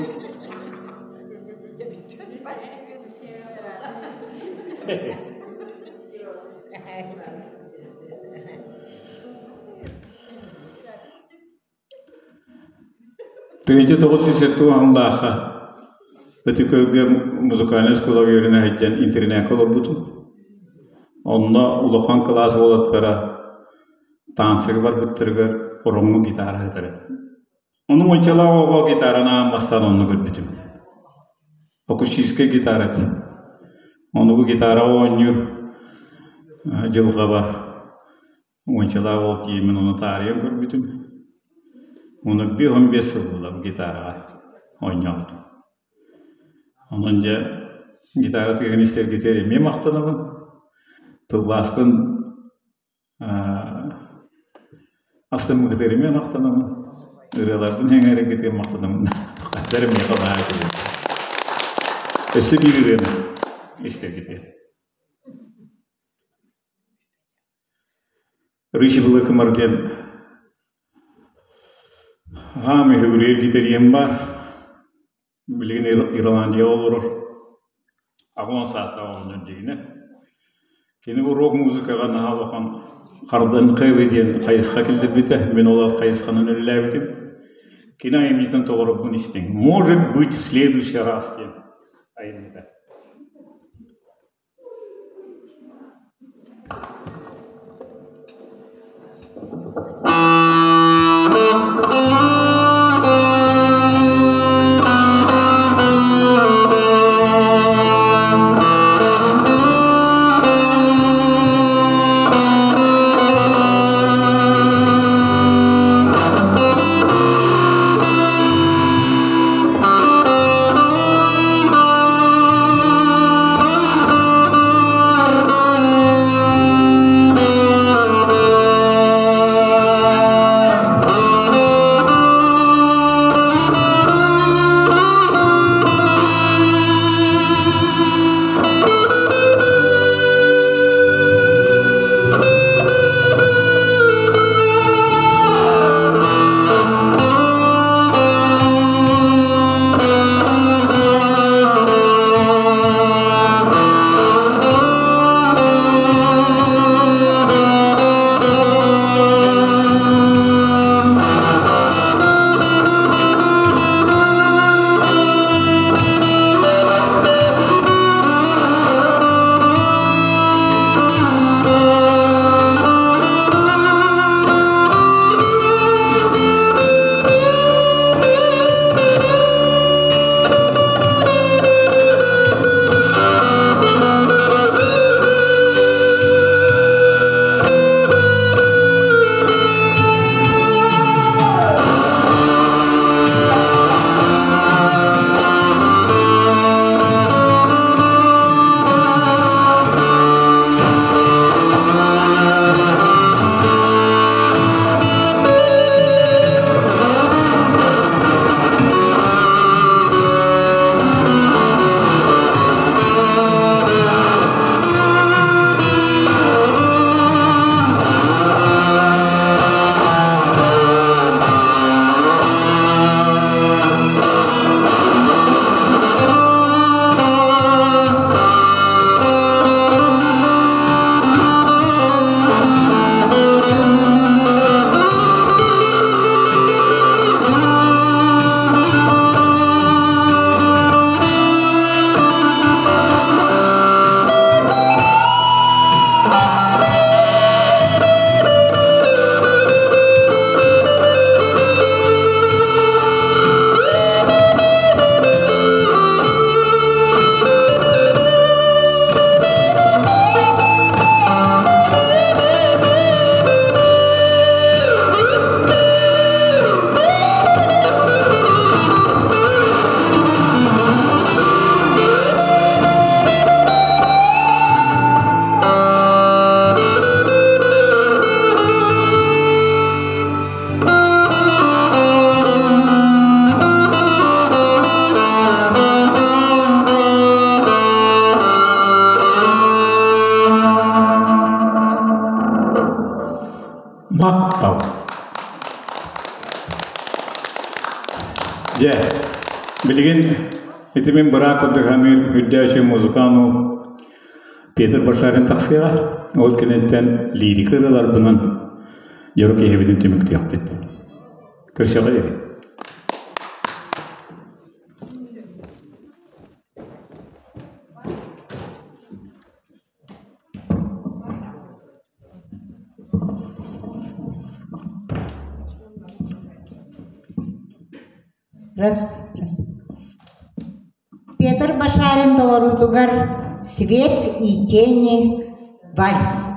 1970 сыллаахха Ытык-Күөлгэ музыкальнай оскуолаҕа үөрэнэ сылдьан интэринээккэ олорбутум. Онно улахан кылаас уолаттара таансыга барбыттарыгар ороҥҥо гитара сытар этэ. Ону уончалаах оҕо гитараны аан бастаан онно көрбүтүм. Акустическай гитара этэ. Ону бу гитараҕа оонньуур дьылҕабар уончалаах уол тиийэммин ону таарыйан көрбүтүм. Уонна 55 сыл буолла бу гитараҕа оонньообутум. Онон дьэ гитара тыаһын истэргитигэр эмиэ махтанабын. Тылбааспын астыммыкытыгар эмиэ махтанабын. Ырыаларбын эҥээрэргитигэр махтанабын. Хаттар миэхэ баар этилэр. Өссө биир ырыаны истэргитигэр. Рыжий Былыкымар диэн аам үһүгүрүйэр гитарием баар. Билигин Ирландияҕа олорор. 80 саастаах оҕонньор дьиҥинэ. Кини бу рок-музыкаҕа наһаа улахан Харден Хэви диэн хайысха киллэрбитэ. Мин ол хайысханан үлэлээбитим. Кини айымньытын толорорбун истиҥ. Может быть, в следующий раз диэн айымньыта. Махтал! Дьэ, билигин ити мин быраак курдук саныыр үрдээччи музыкану Петр Башарин тахсыаҕа. Ол кэнниттэн лирика ырыаларбынан дьоро киһибитин түмүктүөхпүт. Көрсөҕө диэри. Раз, раз. Петр Башарин толоруутугар «Свет и тени. Вальс».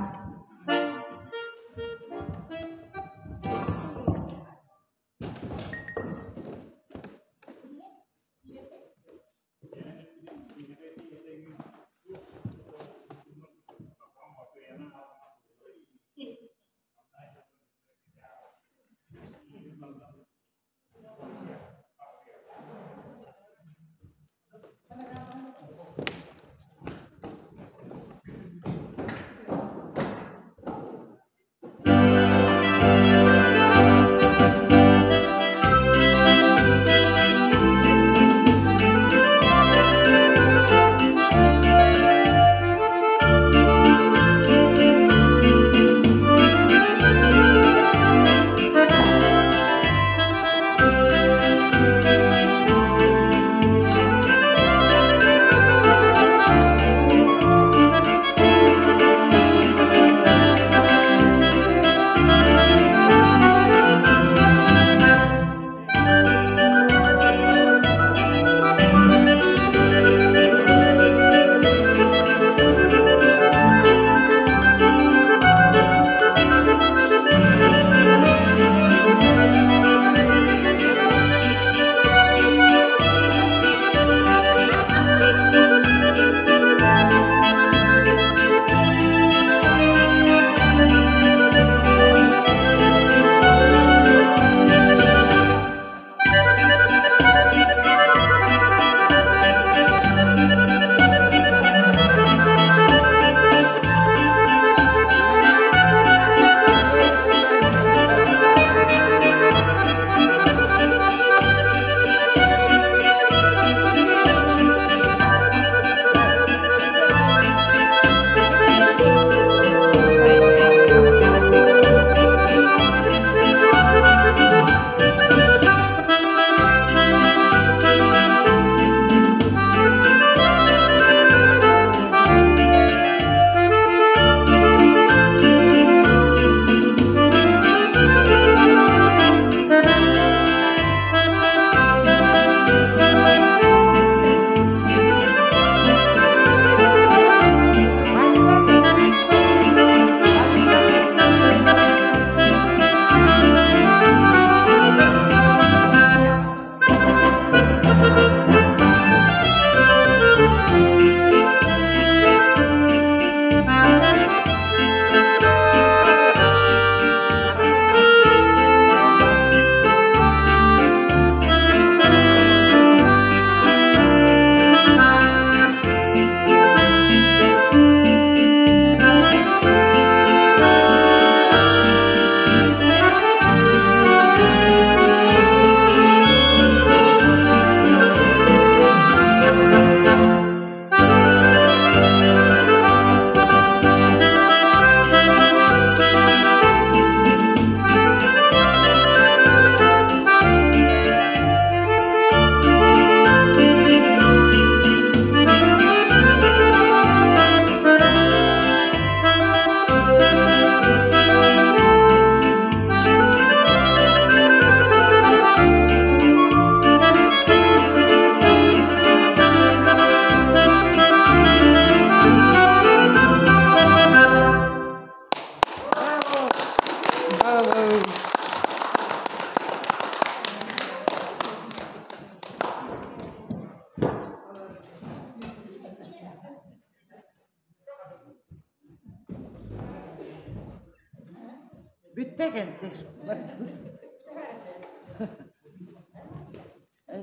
Бүттэ кэнсиэр.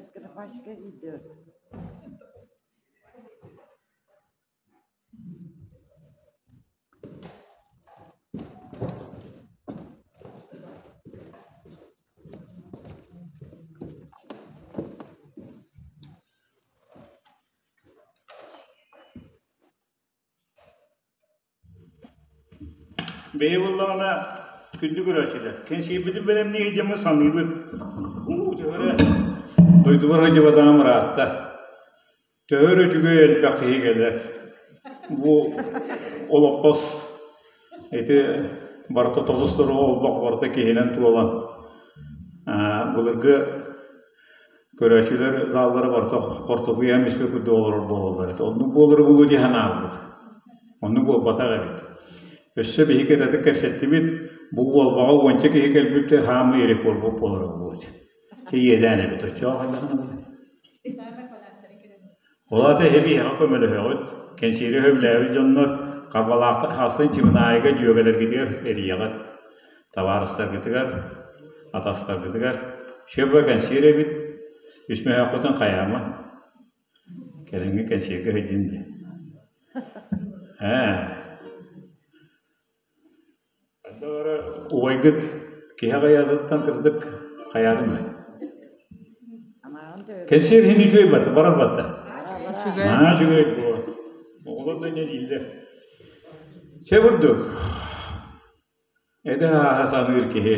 Скрипачка идет. Бэйэ буоллаҕына күндү көрөөччүлэр, кэнсиэрбитин бэлэмнии сылдьаммыт саныыбыт. Уу, төһө дойдубар сылдьыбатаҕым ыраатта. Төһө эрэ үчүгэй элбэх киһи кэлэр. Бу олоппос ити барыта тобус-тору олбох барыта киһинэн туолан былыргы көрөөччүлэр заллара барыта хортуоппуйа испит курдук олорор буолаллар этэ. Оннук буолары булуу дии санаабыт. Оннук буолбатах эбит. Өссө биһиги кыратык кэпсэттибит, бу Уолбаҕа уонча киһи кэлбит хаамыы рекорд буолара буолуо. Иэдээн эбит оччоох хайдаҕына. Ол аата эһиги көмөлөһөҕүт, кэнсиэри сөбүлээбит дьоннор Харбалаахтан хаалсан Чымынаайыга дьүөгэлэргитигэр эрийэҕит, табаарыстаргытыгар, атастаргытыгар «Сөбө кэнсиэр эбит, үс мөһөөххүтүн хайаама, кэлиҥҥи кэнсиэргэ сылдьын» диэн. Ээ, убайгыт киһи аҕыйаатыттан кырдык хайаатын да. Кэнсиэр иһин үчүгэй батта, барар батта. Наһаа үчүгэй буо. Оҕолор да инньэ дииллэр. Чэ бурдук. Эдэр ааһа саныыр киһи.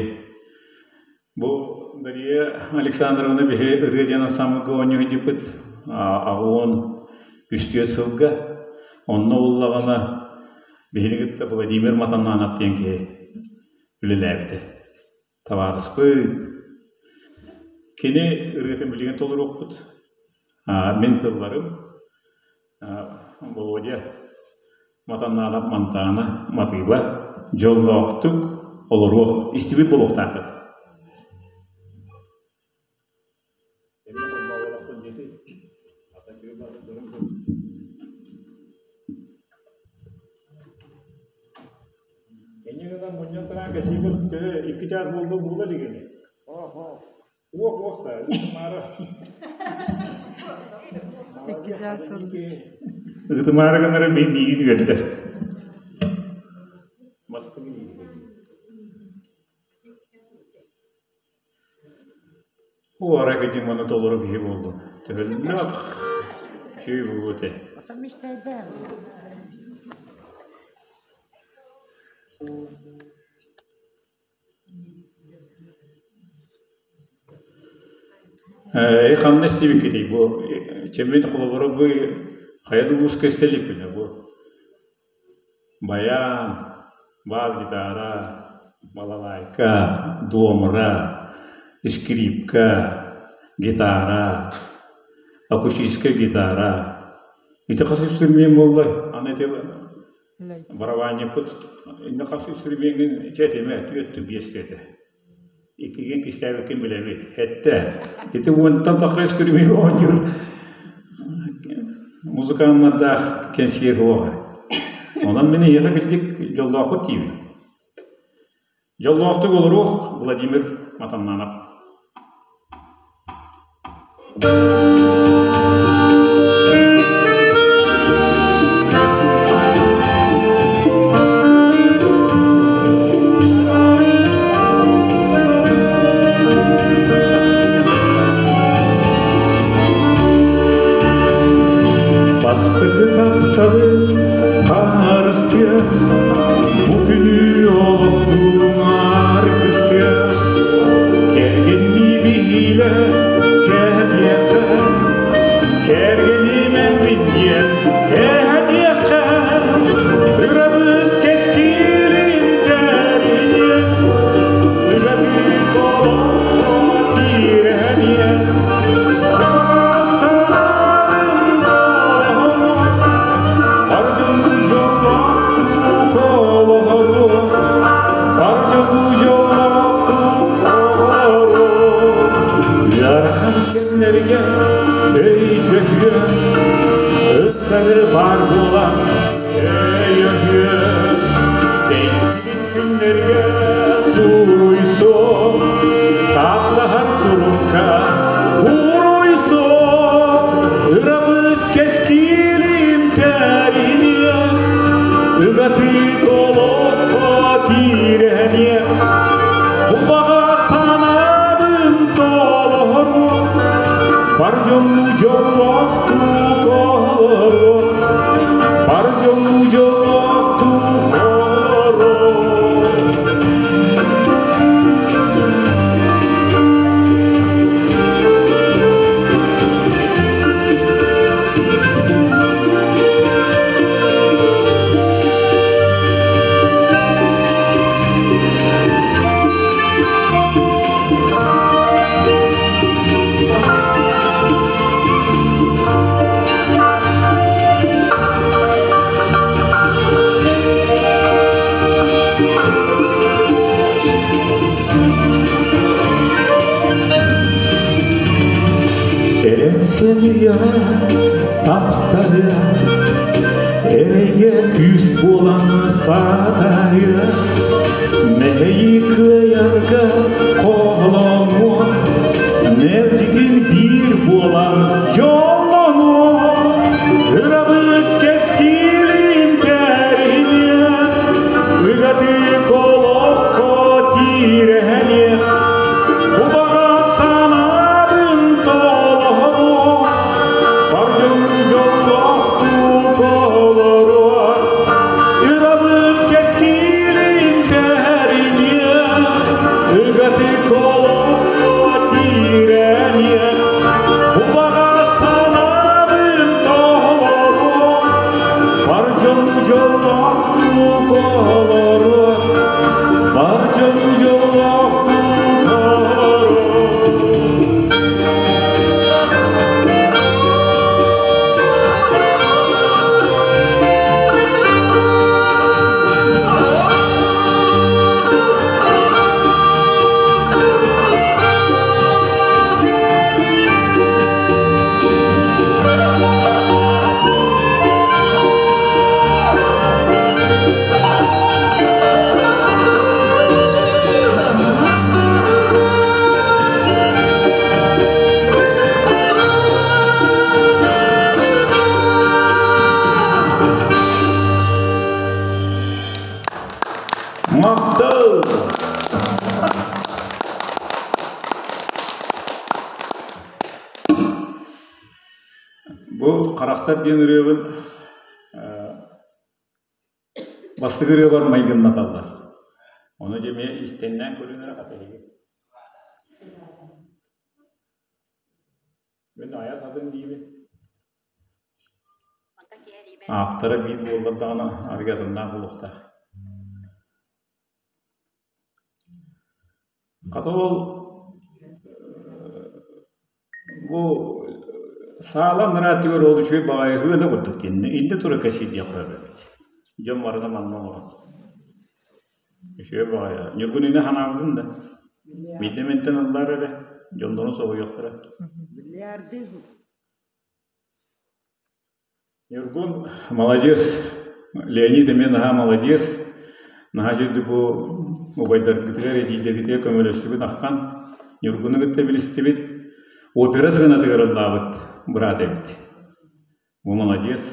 Бу Дария Александровна биһи ырыа диэн ансамблга оонньуу сылдьыппыт аҕуон үстүөт сылга. Онно буллаҕына биһини кытта Владимир Матаннанов диэн киһи үлэлээбитэ. Табаарыспыт. Кини ырыатын билигин толоруохпут. Мин тылларым Володя Матаннанов Мантаана матыыба дьоллоохтук олоруох истибит буолуохтааххыт. Инньэ гынан мунньан туран кэсиибит төһө икки чаас буолла буола илигини. Уох уох да, ытымаары. Икки чаас буолла. Ытымаары гынары мин миигин үөрдэр. Бастыҥ Уора кити маны толору киһи буоллун. Төһөллөх үчүгэй буолуо этэ. Ээ, ханна истибиккитий бу? Чэммин холобура бу хайа да улууска истэ иликпинэ бу. Баян, бас-гитара, балалайка, домра, скрипка, гитара, акустическая гитара. Ити хас инструмент буолла? Аны ити барабанньыппыт иннэ хас инструмеҥҥин ити этимэ, түөрт биэс этэ. Иккигин кистээбиккин билэбит. Эттэ. Ити уонтан тахса инструмент оонньуур музыканнардаах кэнсиэр суоҕа. Онон мин эйиэхэ кырдьык дьоллооххут диибин. Дьоллоохтук олоруох Владимир Матаннанов. Бастакы тапталы хаарыстыа, бу күнү олохтуун аргыстыа, кэргэннии биһиилэ кэһэтиэххэ, кэргэним мин диэн кэһэтиэххэ, ырабыт кэскилин тэриниэ, ыгабыт олоххо киирэниэ. Ыарахан кэмнэргэ өйдөһүө, ыттары бар буолан өйөһүө, тэйсибит күннэргэ суруйсуо, таптаһар сурукка уруйсуо, ырабыт кэскилин тэриниэ, ыгатык олоххо киирэниэ, бу санаабын толоруо, бар дьонну дьоллоохтук олоруо, бар дьонну дьоллоохтук олоруо. Сыһыйа, таптаһыа, эрэйгэ күүс буолан саатаһыа, мэһэйи кыайарга хоһолонуох, мэлдьитин биир буолан дьоллонуох, ырабыт кэскилин кэриниэх, ыгатык олоххо тирэниэх, убаҕа санаабын толоруох, бар дьон дьоллоохтук олоруох, ырабыт кэскилин кэриниэх, ыгатык олоххо тирэниэх, убаҕа санаабын толоруох, бар дьон дьоллоохтук олоруох, бар дьон дьоллоохтук олоруох. Махтал! Бу харахтар диэн ырыабын бастакы ырыабар майгыннаталлар. Ону дьэ эмиэ истэннээн көрүн эрэ хата эһиги. Мин айа сатын диибин. Ааптара биир буоллар даҕаны арыгы атыннаах буолуохтаах. Хата ол бу саала аннараатыгар ол үчүгэй баҕайы ыала курдук иннэ иннэ тура кэсиидиэх эбит. Дьон барыта манна олорор. Үчүгэй баҕайы. Ньургун иннэ санаабытын да. Биирдэ мэнтэн ыллаар эрэ, дьоннорун соһуйуохтара. Ньургун молодец, Леонид эмиэ наһаа молодец, наһаа үчүгэй бу убайдаргытыгар, эдьиийдэргитигэр көмөлөстүгүт аххан Ньургуну кытта билистибит, опера сыанатыгар ыллаабыт быраат эбит. Бу молодец.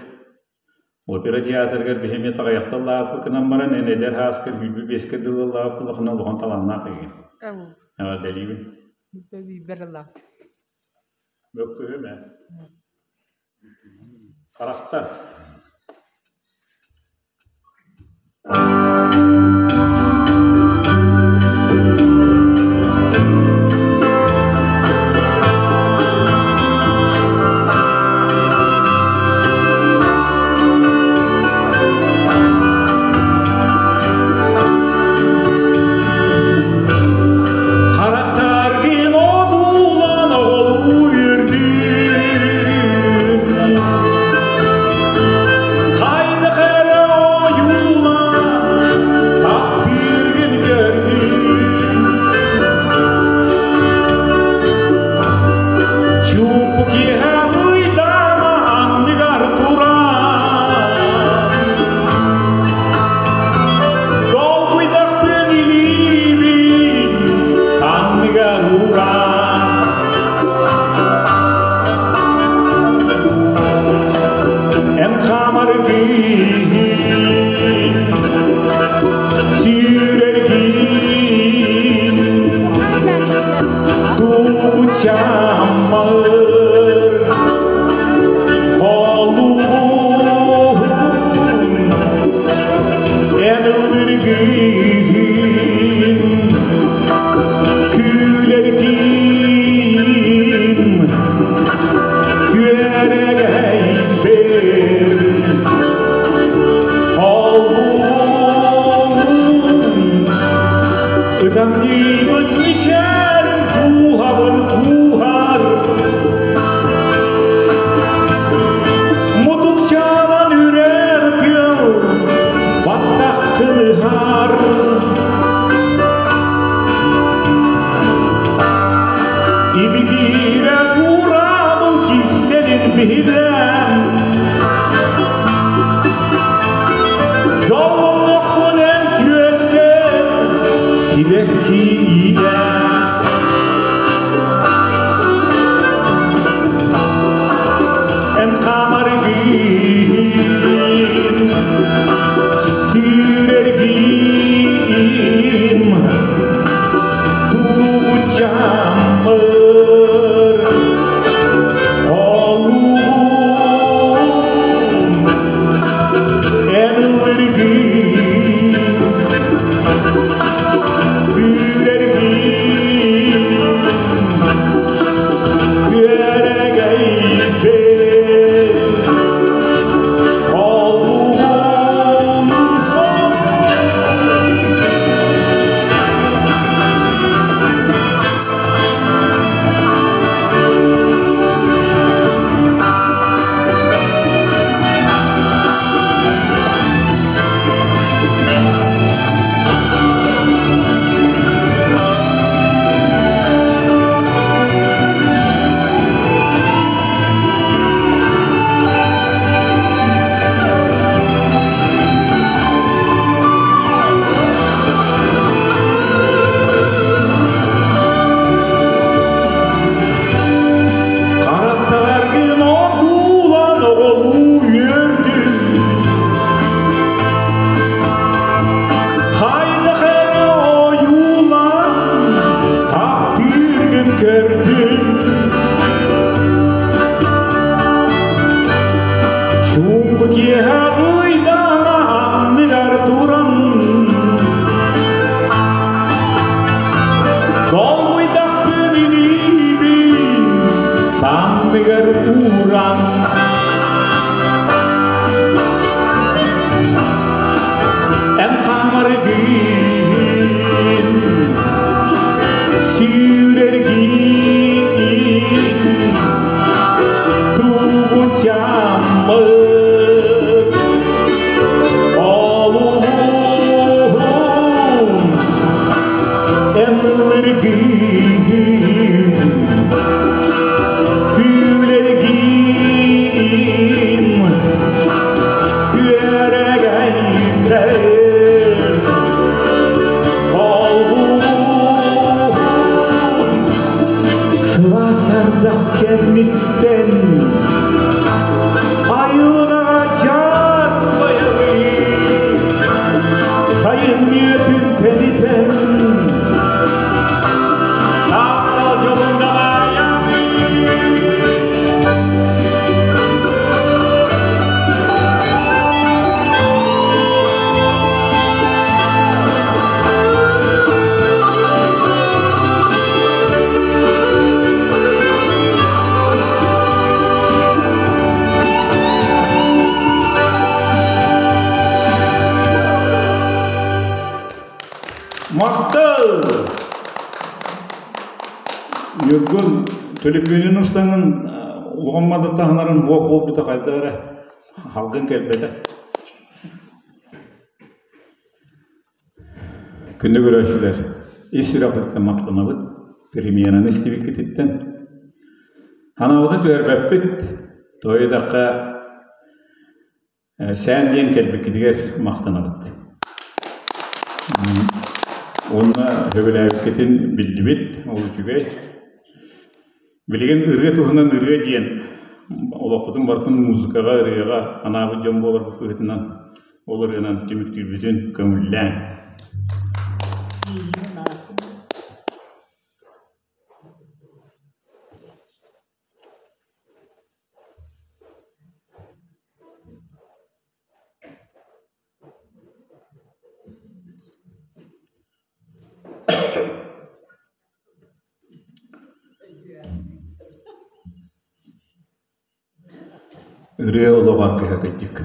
Опера театрыгар биһи эмиэ таҕайахта ыллаабыппыт гынан баран, эн эдэр һааскар сүүрбэ биэскэ дылы ыллаабыт улахана улахан талааннаах эйигин. Эҕэрдэлиибин. Бэбиибэр ыллаабыт. Мөккүһүм ээ. Харахтар. Харахтаргын одуулан оҕолуу үөрдүм Хайдах эрэ ойуулаан таптыыргын көрдүм Чуумпу киэһэ ыйдаама анныгар туран Долгуйдахпын илиибин санныгар ууран Эн хаамаргын сүүрэргин тугучаммар холугун эн ыллыргын күлэргин күөрэгэйбин холбуун ытамньыйбыт мичээрим дууһабын кууһар мутукчаанан үрэр тыал баттаххын ыһар Ибигирэ суурабыл кистэлин Сибэккиитэ Эн хаамаргын сүүрэргин Туучаммыр холугум Эн ыллыргын Күүрэргин Күөрэгэйбин Холугум сон Харахтаргын одуулан оҕолуу үөрдүм Хайдах эрэ ойуулаан таптыыргын көрдүм Чуумпу киэһэ ыйдаана анныгар туран Долгуйдахпын илиибин санныгар ууран Эн хаамаргын сүүрэргин тугутяммыт олуһун эн ылыргын күлэргин күөрэгэйдэр холбуу сылаас ардах кэнниттэн айылҕаҕа дьаарбайабын сайын мүөтүн тэнитэн таптал дьолун далайабын. Махтал! Ньургун төлөпүөнүн устаҥын улахан таһынарын буох буолбута хайда эрэ халгын кэлбэтэ. Күндү көрөөччүлэр, ис сүрэхпититтэн махтанабыт, премьераны истибиккититтэн. Ханаабыты түһэрбэппит, тоҕо Сээн диэн кэлбиккитигэр махтанабыт. Уонна сөбүлээбиккитин биллибит, ол үчүгэй. Билигин ырыа туһунан ырыа диэн олохпутун барытын музыкаҕа, ырыаҕа анаабыт дьон буоларбыт быһыытынан ол ырыанан түмүктүүрбүтүн көҥүллээҥ. Ырыа олох аргыһа кырдьык.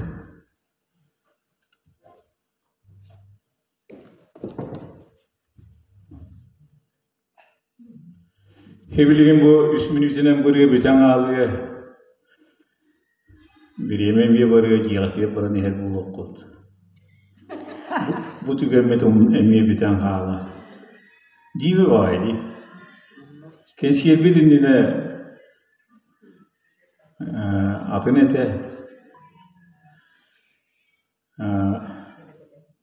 Билигин бу үс мүнүүтэнэн бырыа бүтэн хаалыа. Бириэмэ эмиэ барыа, дьиэҕитигэр баран иһэр буолуоххут. Бу түгэммит эмиэ бүтэн хаалар. Дьиибэ баҕайы дии. Кэнсиэрбит иннинэ атын этэ.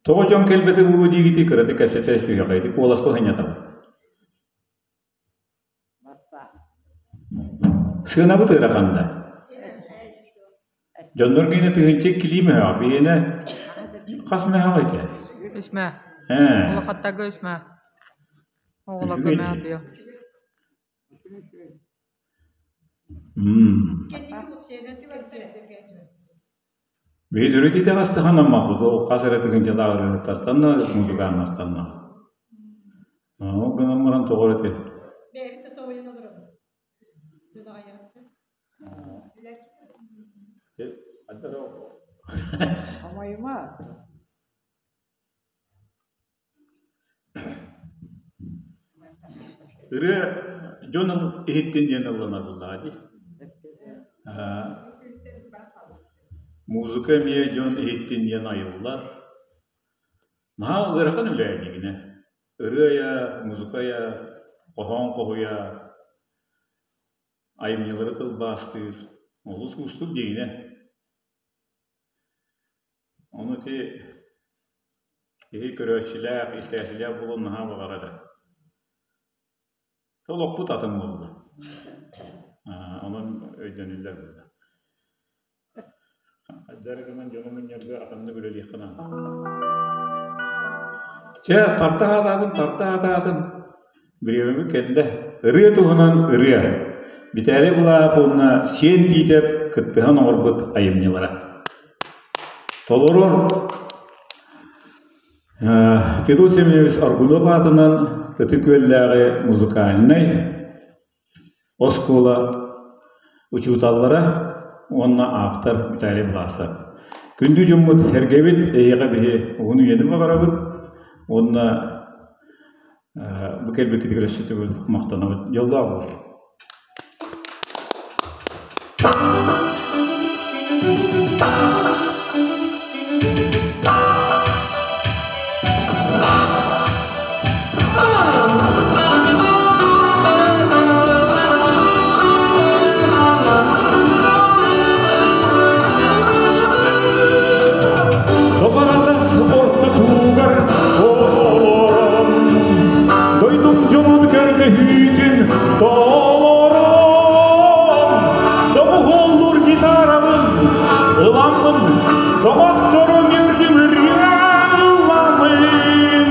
Тоҕо дьон кэлбэтэ буолуо диигитий кыратык кэпсэтэ түһүөххэ куоласпы сынньатабыт. Сыанабыт ыарахан да. Дьоннор гиэнэ тыһыынча иккилии мөһөөх, биһиэнэ хас мөһөөх ити? Үс мөһ. Ээ. Улахаттарга үс мөһ. Оҕолорго Үчүгэй мөһ дии. био. Биһи төрүт итэҕэс саханаммаппыт, ол хас эрэ тыһыынчалаах ырыаһыттартан да, музыканнартан да. Ол гынан баран тоҕо эрэ ити Бэйэбит да соһуйан олоробут. Хомойума. Ырыа дьон иһиттин диэн ылланар буоллаҕа дии. Музыка эмиэ дьон иһиттин диэн айыллар. Наһаа ыарахан үлэ диигинэ. Ырыа, музыка, хоһоон хоһуйа, айымньылары тылбаастыыр олус уустук диигинэ. Ону ити киһи көрөөччүлээх, истээччилээх буолуон наһаа баҕарар эрэ. Олохпут атын буолла. Онон өйдөнүллэр буолла. Хайдары гынан дьону мунньарга атыннык үлэлиэххэ наада. Чэ, тарта аатаатым, тарта аатаатым. Бириэмэбит кэллэ. Ырыа туһунан ырыа. Битээлий Булаев уонна Сиэн Тиитэп кыттыһан оҥорбут айымньылара. Толорор Федот Семенович Аргунов аатынан Ытык Күөллээҕи музыкальнай оскуола учууталлара уонна ааптар Виталий Власов. Күндү дьоммут сэргэбит, эйиэхэ биһи уһун үйэни баҕарабыт уонна бу кэлбиккитигэр өссө төгүл махтанабыт. Дьоллоох буолун. Топаратас ортотугар олорон, дойдум дьонун көрдөһүүтүн толорон, доҕуһуоллуур гитарабын ыламмын, доҕотторум үрдүм ырыа ылламмын.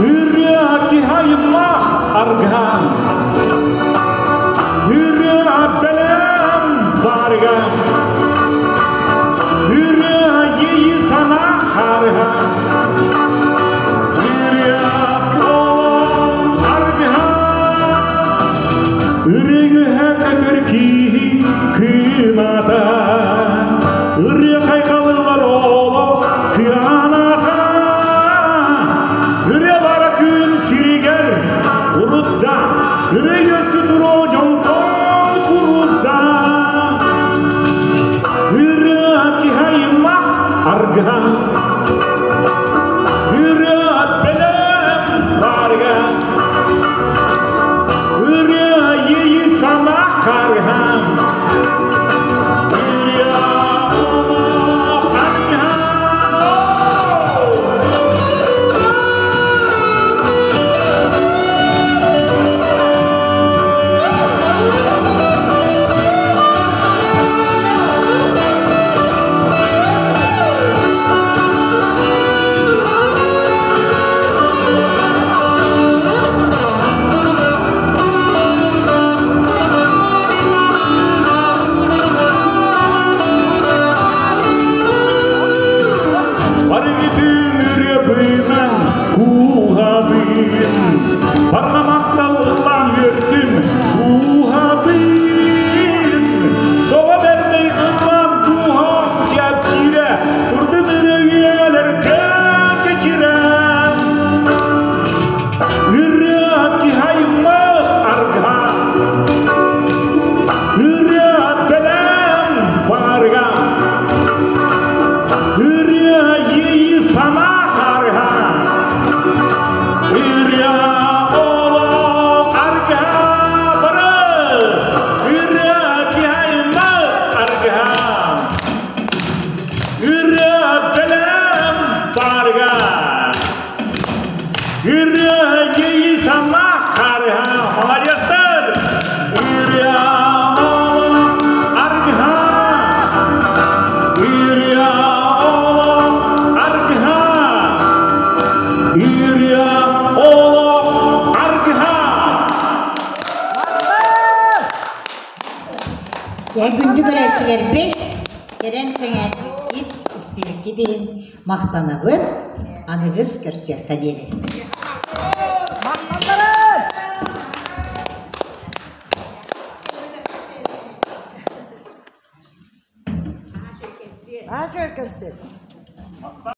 Ырыа киһи айымнаах аргаан, ырыа бэлэм барыга, ырыа иэйии санаа харыһа, ырыа аргыһа. Ырыа көтөр киһи кыымата, ырыа хайҕалылар олох сыаната. Ырыа бара күн сиригэр урут да, харга. Ырыа ейи сана харга. Молодецтар! Ырыа аргыһа. Ырыа аргыһа. Ырыа аргыһа. Дьэ, күндү көрөөччүлэрбит, кэлэн сэҥээрбиккит, истибиккит иһин махтанабыт. Аныгыс көрсүөххэ диэри. Аша кэлсиэ.